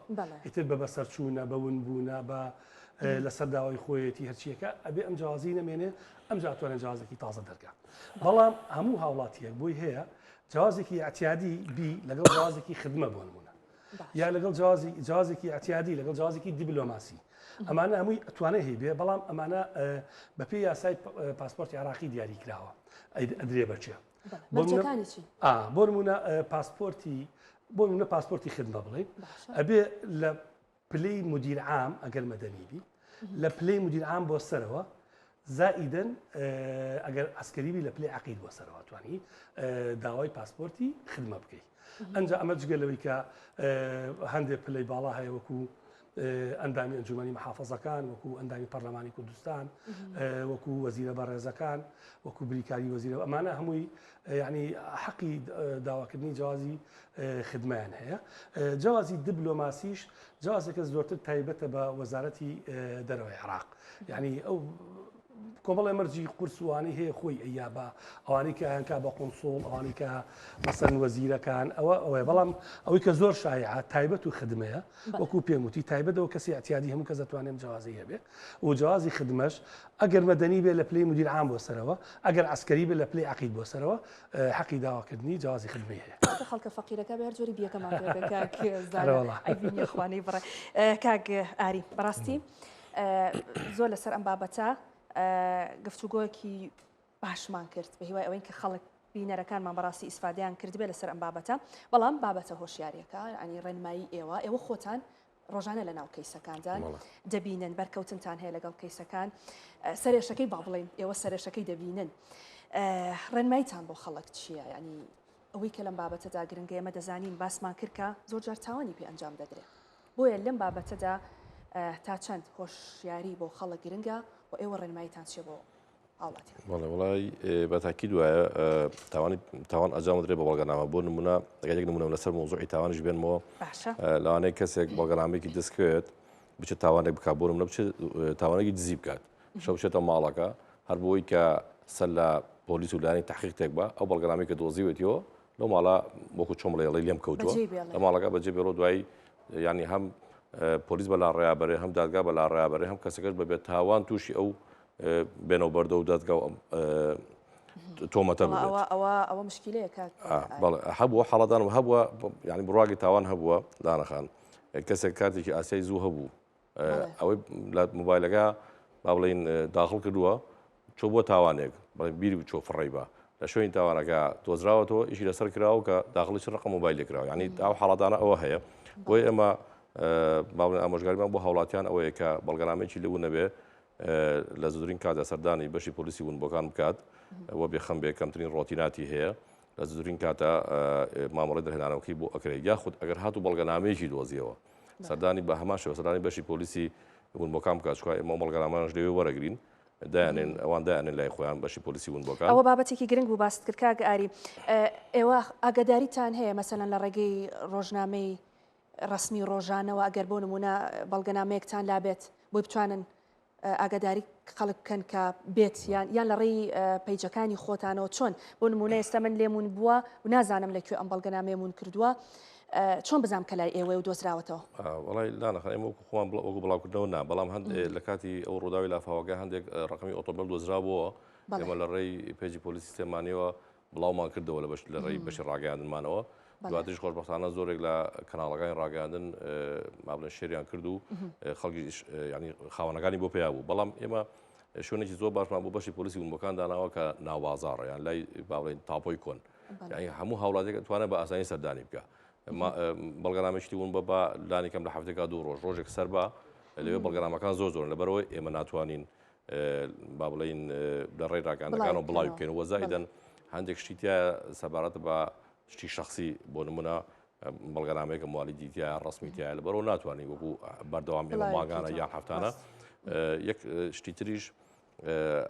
ئیتر بە بەسەرچوونە بە ونبوونە بە لەسەر داوای خۆیەتی هەرچیەکە ئەبێ ئەم جوازی نەمێنێ ئەم جاتوانێت جوازێکی تازە دەرکە بەڵام هەموو هاوڵاتیەک بۆی هەیە جوازێکی ئەتیادی بی لەگەڵ جوازێکی خدمە بۆ نمونە یا لەگەڵ جوازی جوازێکی ئەتیادی لەگەڵ جوازێکی دیبلۆماسی ئەمانە هەمووی ئەتوانێت هەیبێ بەڵام ئەمانە بەپێی یاسای پاسپۆرتی عراقی دیاری کراوە ئەدرێ بەچێ بۆ نمونە پاسپۆرتی بۆ نمونە پاسپۆرتی خدمە بڵێ ئەبێ لە پلەی مدیر عام ئەگەر مەدەنی بی لە پلەی مدیر عام بۆ سەرەوە. زائیدەن ئەگەر عەسکەری بی لە پلەی عەقید بۆ سەرەوە توانی داوای پاسپۆرتی خدمە بکەی ئەنجا ئەمە جگە لەوەی کە هەندێک پلەی باڵا هەیە وەکو ئەندامی ئەنجومەنی محافظەکان وەکو ئەندامی پەرلەمانی کوردستان وەکو وەزیرە بەڕێزەکان وەکو بریکاری وەزیرە ئەمانە هەمووی یعنی حەقی داواکردنی جوازی خدمەیان هەیە جوازی دبلۆماسیش جوازێکە زۆرتر تایبەتە بە وەزارەتی دەرەوەی عێراق یعنی ئەو کۆمەڵێ مەرجی قورس وانەی هەیە خۆی ئەیا بە ئەوانەی کە ئەیانکا بە قونسوڵ ئەوانەی کە مەسەن وەزیرەکان ئەوە ئەوەیە بەڵام ئەوەی کە زۆر شایعە تایبەت و خدمەیە وەکو پێم وتی تایبەتەوە کەسی اعتیادی هەموو کەس دەتوانێت جوازی هەبێ و جوازی خدمەش ئەگەر مەدەنی بێ لە پلەی مدیر عام بۆ سەرەوە ئەگەر عسکەری بێ لە پلەی عقید بۆ سەرەوە حەقی داواکردنی جوازی خدمەی هەیە. خەڵکە فەقیرەکە بە هەر جۆری بیەکەمان پێ بێ کاک زانا عەیبی نییە خوانەی بڕێ کاک ئاری بەڕاستی زۆر لەسەر ئەم بابەتە گفتوگۆیەکی باشمان کرد بە هیوای ئەوەین کە خەڵک بینەرەکانمان بەڕاستی ئیسفادەیان کردبێ لەسەر ئەم بابەتە بەڵام بابەتە هۆشیاریەکە ینی ڕێنمایی ئێوە ئێوە خۆتان ڕۆژانە لە ناو کەیسەکاندا دەبینن بەرکەوتنتان هەیە لەگەڵ کەیسەکان سەرێشەکەی با بڵین ئێوە سەرێشەکەی دەبینن ڕێنماییتان بۆ خەڵک چییە ینی ئەوەی کە لەم بابەتەدا گرنگە ئێمە دەزانین باسمان کرد کە زۆر جار تاوانی پێ ئەنجام دەدرێت بۆیە لەم بابەتەدا تا چەند هۆشیاری بۆ خەڵک گرنگە و ئێوە ڕێنماییتان چیە بۆ هاوڵاتیان؟ بەڵێ وڵی بە تاکید وایە تاوانی تاوان ئەنجام دەدرێت بە بەڵگەنامە بۆ نمونە ئەگەر یەک نمونە لەسەر مۆزوعی تاوانیش بێنمەوە باشە لەوانەیە کەسێک بەڵگەنامەیەکی دەستکەوێت بچێت تاوانێک بکات بۆ نمونە بچێت تاوانێکی دزی بکات شەو بچێتە ماڵەکە هەر بۆی کە سەر لە پۆلیس و لایەنی تحقیق تێک بە ئەو بەڵگەنامەی کە دۆزیوێتیەوە لەو ماڵە وەکو چۆن بڵێ ئەڵێی لێم کەوتووە لە ماڵەکە بەجێ بێڵۆ دوایی ینی هەم پۆلیس بە لاڕێیا بەرێ هەم دادگا بە لاڕێیا بەرێ هەم کەسەکەش بەبێت تاوان تووشی ئەو بێنەوە بەردە و دادگا و تۆمەتە ئەوە ئەوە مشکلەیە بەڵێ هەبووە حاڵەتان و هەبووە ینی بڕواگی تاوان هەبووە دانەخان کەسێک کاتێکی ئاسایی زوو هەبوو ئەوەی لە مۆبایلەکە با بڵین داخڵ کردووە چۆ بۆ تاوانێک بڵێ بیری بچۆ فڕی بە لە شوێنی تاوانەکە دۆزراوەتەوە ئیشی لەسەر کراوە کە داخڵی چ ڕقم مۆبایلێ کراوە یعنی ئەو حاڵەتانە ئەوە هەیە بۆی ئێمە با بڵێن ئامۆژگاریمان بۆ هاوڵاتیان ئەوەیە کە بەڵگەنامەیەکی لێ نەبێ لە زووترین کاتدا سەردانی بەشی پۆلیسی ونبووەکان بکات و بێخەم بێ کەمترین ڕۆتیناتی هەیە لە زووترین کاتە مامەڵی دەرهێنانەوەکەی بۆ ئەکرێت یاخود ئەگەر هاتوو بەڵگەنامەیەکی دۆزیەوە سەردانی بە هەمان شێوە سەردانی بەشی پۆلیسی ونبووەکان بکات چونکە ئێمە بەڵگەنامانەش لەوێ وەرەگرین دایانێن ئەوان دایانێن لای خۆیان بەشی پۆلیسی ونبووەکان. ئەوە بابەتێکی گرنگ بوو باست کرد کاک ئاری ئێوە ئاگاداریتان هەیە مەسەلەن لە ڕێگەی ڕۆژنامەی ڕەسمی ڕۆژانەوە ئەگەر بۆ نمونە بەڵگەنامەیەکتان لابێت بۆی بتوانن ئاگاداری خەڵک بکەن کە بێت یان یان لە ڕێی پەیجەکانی خۆتانەوە چۆن بۆ نمونە ئێستا من لێمون بووە و نازانم لە کوێ ئەم بەڵگەنامەیە مون کردووە چۆن بزانم کە لای ئێوەیە و دۆزراوەتەوە؟ وەڵای لانە خان ئێمە وەکو خۆمان وەکو بڵاوکردنەوە نا بەڵام هەندێک لە کاتی ئەو ڕووداوی لافاوەکە هەندێک ڕقمی ئۆتۆمبیل دۆزرابووەوە ئێمە لە ڕێی page ی پۆلیسی سلێمانیەوە بڵاومان کردەوە لە بەش لە ڕێی بەشی ڕاگەیاندنمانەوە دواتریش خۆشبەختانە زۆرێک لە کەناڵەکانی ڕاگەیاندن ما بڵێن share یان کرد و خەڵکی ینی خاوەنەکانی بۆ پێیا بوو بەڵام ئێمە شوێنێکی زۆر باشمان بۆ بەشی پۆلیسی ونبووەکان داناوە کە ناوبازاڕە یان لای با بڵێن تاپۆی کۆن یعنی هەموو هاوڵاتێک توانێت بە ئاسانی سەردانی بکە بەڵگەنامەشتی ون بە با لانی کەم لە هەفتێکا دوو ڕۆژ ڕۆژێک سەر بە لەوێ بەڵگەنامەکان زۆر زۆرن لەبەرەوەی ئێمە ناتوانین با بڵێین لە ڕێی ڕاگەیاندنەکانەوە بڵاوی بکەین وە زائیدەن هەندێک شتی تیا سەبارەت بە شتی شخصی بۆ نمونە بەڵگەنامەیەکە موالیدی تیا ڕسمی تیا لەبەرەوە ناتوانانی وەکو بەردەوام ئێمە ماگانە یان هەفتانە یەک شتی تریش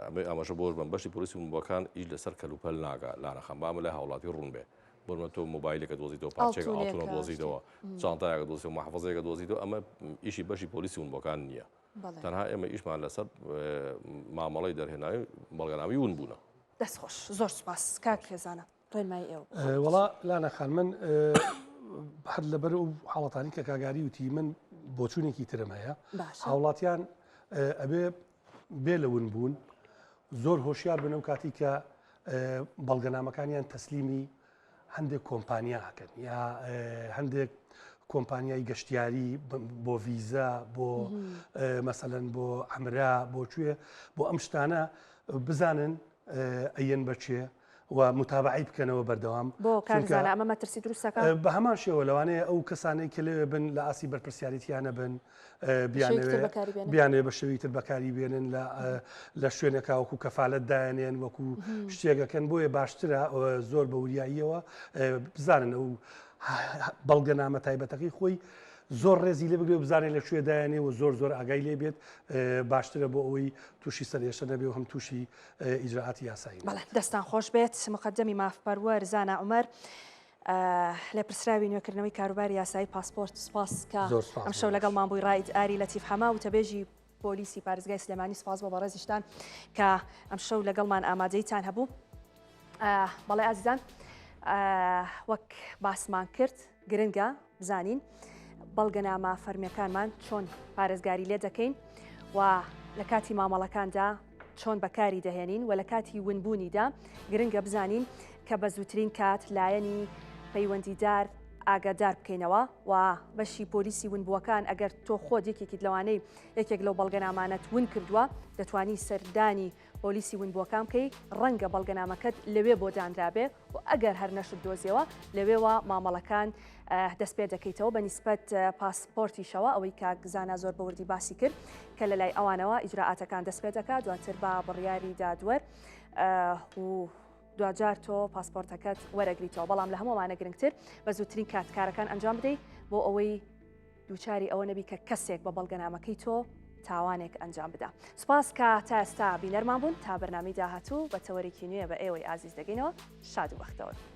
ئەمەی ئاماژە بۆش بم بەشی پۆلیسی ونبووەکان ئیش لەسەر کەلوپەل ناگا لانەخەم بامە لای هاوڵاتی ڕوون بێ بۆ تۆ مۆبایلێکە دۆزیتەوە پارچێک ئاڵتونە دۆزیتەوە چانتایەکە دۆزیتەوە محفزەیەکە دۆزیتەوە ئەمە ئیشی بەشی پۆلیسی ونبووەکان نییە تەنها ئێمە ئیشمان لەسەر مامەڵەی دەرهێناوی بەڵگەنامەی ون بوونە. دەست خۆش زۆر سوپاس کاک خێزانە ڕێنمایی ئێوە وەڵا لانە خان من هەر لەبەر ئەو حاڵەتانی کە کاگاری وتی من بۆچوونێکی ترم هەیە هاوڵاتیان ئەبێ بێ لە ون بوون زۆر هۆشیار بن ئەو کاتی کە بەڵگەنامەکانیان تەسلیمی هەندێک کۆمپانیا ئەکەن یا هەندێک کۆمپانیای گەشتیاری بۆ ڤیزا بۆ مەسەلەن بۆ ئەمرا بۆ کوێ بۆ ئەم شتانە بزانن ئەیەن بەچێ. و متابعەی بکەنەوە بەردەوام. بۆ کاک زانا ئەمە مەترسی دروست دەکات؟ بە هەمان شێوە لەوانەیە ئەو کەسانەی کە لەوێ بن لە ئاستی بەرپرسیارێتیان نەبن بیانەوێ بە شێوەی تر بەکاری بێنن لە شوێنێکا وەکو کەفالەت دایانێن وەکو شتێکەکەن بۆیە باشترە زۆر بە وریاییەوە بزانن ئەو بەڵگەنامە تایبەتەکەی خۆی زۆر ڕێزی لێ بگرێ و بزانێت لە کوێ دایانێ و زۆر زۆر ئاگای لێ بێت باشترە بۆ ئەوەی تووشی سەرئێشە نەبێ و هەم تووشی ئیجرائاتی یاسایی بەڵێ دەستان خۆش بێت مقدمی مافپەروەر زانا عومەر لێپرسراوی نوێکردنەوەی کاروباری یاسایی پاسپۆرت سپاس کە ئەمشەو لەگەڵمان بووی ڕائید ئاری لەتیف حەما وتەبێژی پۆلیسی پارێزگای سلێمانی سپاس بۆ بەڕێزیشتان کە ئەمشەو لەگەڵمان ئامادەیتان هەبوو بەڵێ ئازیزان وەک باسمان کرد گرنگە بزانین بەڵگەنامە فەرمیەکانمان چۆن پارێزگاری لێ دەکەین و لە کاتی مامەڵەکاندا چۆن بەکاری دەهێنین و لە کاتی ونبوونیدا گرنگە بزانین کە بە زووترین کات لایەنی پەیوەندیدار ئاگادار بکەینەوە و بەشی پۆلیسی ونبووەکان ئەگەر تۆ خۆت یەکێکیت لەوانەی یەکێک لەو بەڵگەنامانەت ون کردووە دەتوانی سەردانی پۆلیسی ونبووەکان بکەی ڕەنگە بەڵگەنامەکەت لەوێ بۆ دانرابێ و ئەگەر هەر نەشت دۆزیەوە لەوێوە مامەڵەکان دەست پێ دەکەیتەوە بە نیسبەت پاسپۆرتیشەوە ئەوەی کاک زانا زۆر بەوردی باسی کرد کە لە لای ئەوانەوە ئیجرائاتەکان دەست پێ دەکات دواتر بە بڕیاری دادوەر و دواجار تۆ پاسپۆرتەکەت وەرەگریتەوە بەڵام لە هەمووانە گرنگتر بە زووترین کات کارەکان ئەنجام بدەیت بۆ ئەوەی دووچاری ئەوە نەبی کە کەسێک بە بەڵگەنامەکەی تۆ تاوانێک ئەنجام بدا. سوپاس کە تا ئێستا بینەرمان بوون، تا بەرنامەی داهاتوو بە تەوەرێکی نوێ بە ئێوەی ئازیز دەگەینەوە، شاد و بەختەوەر بن.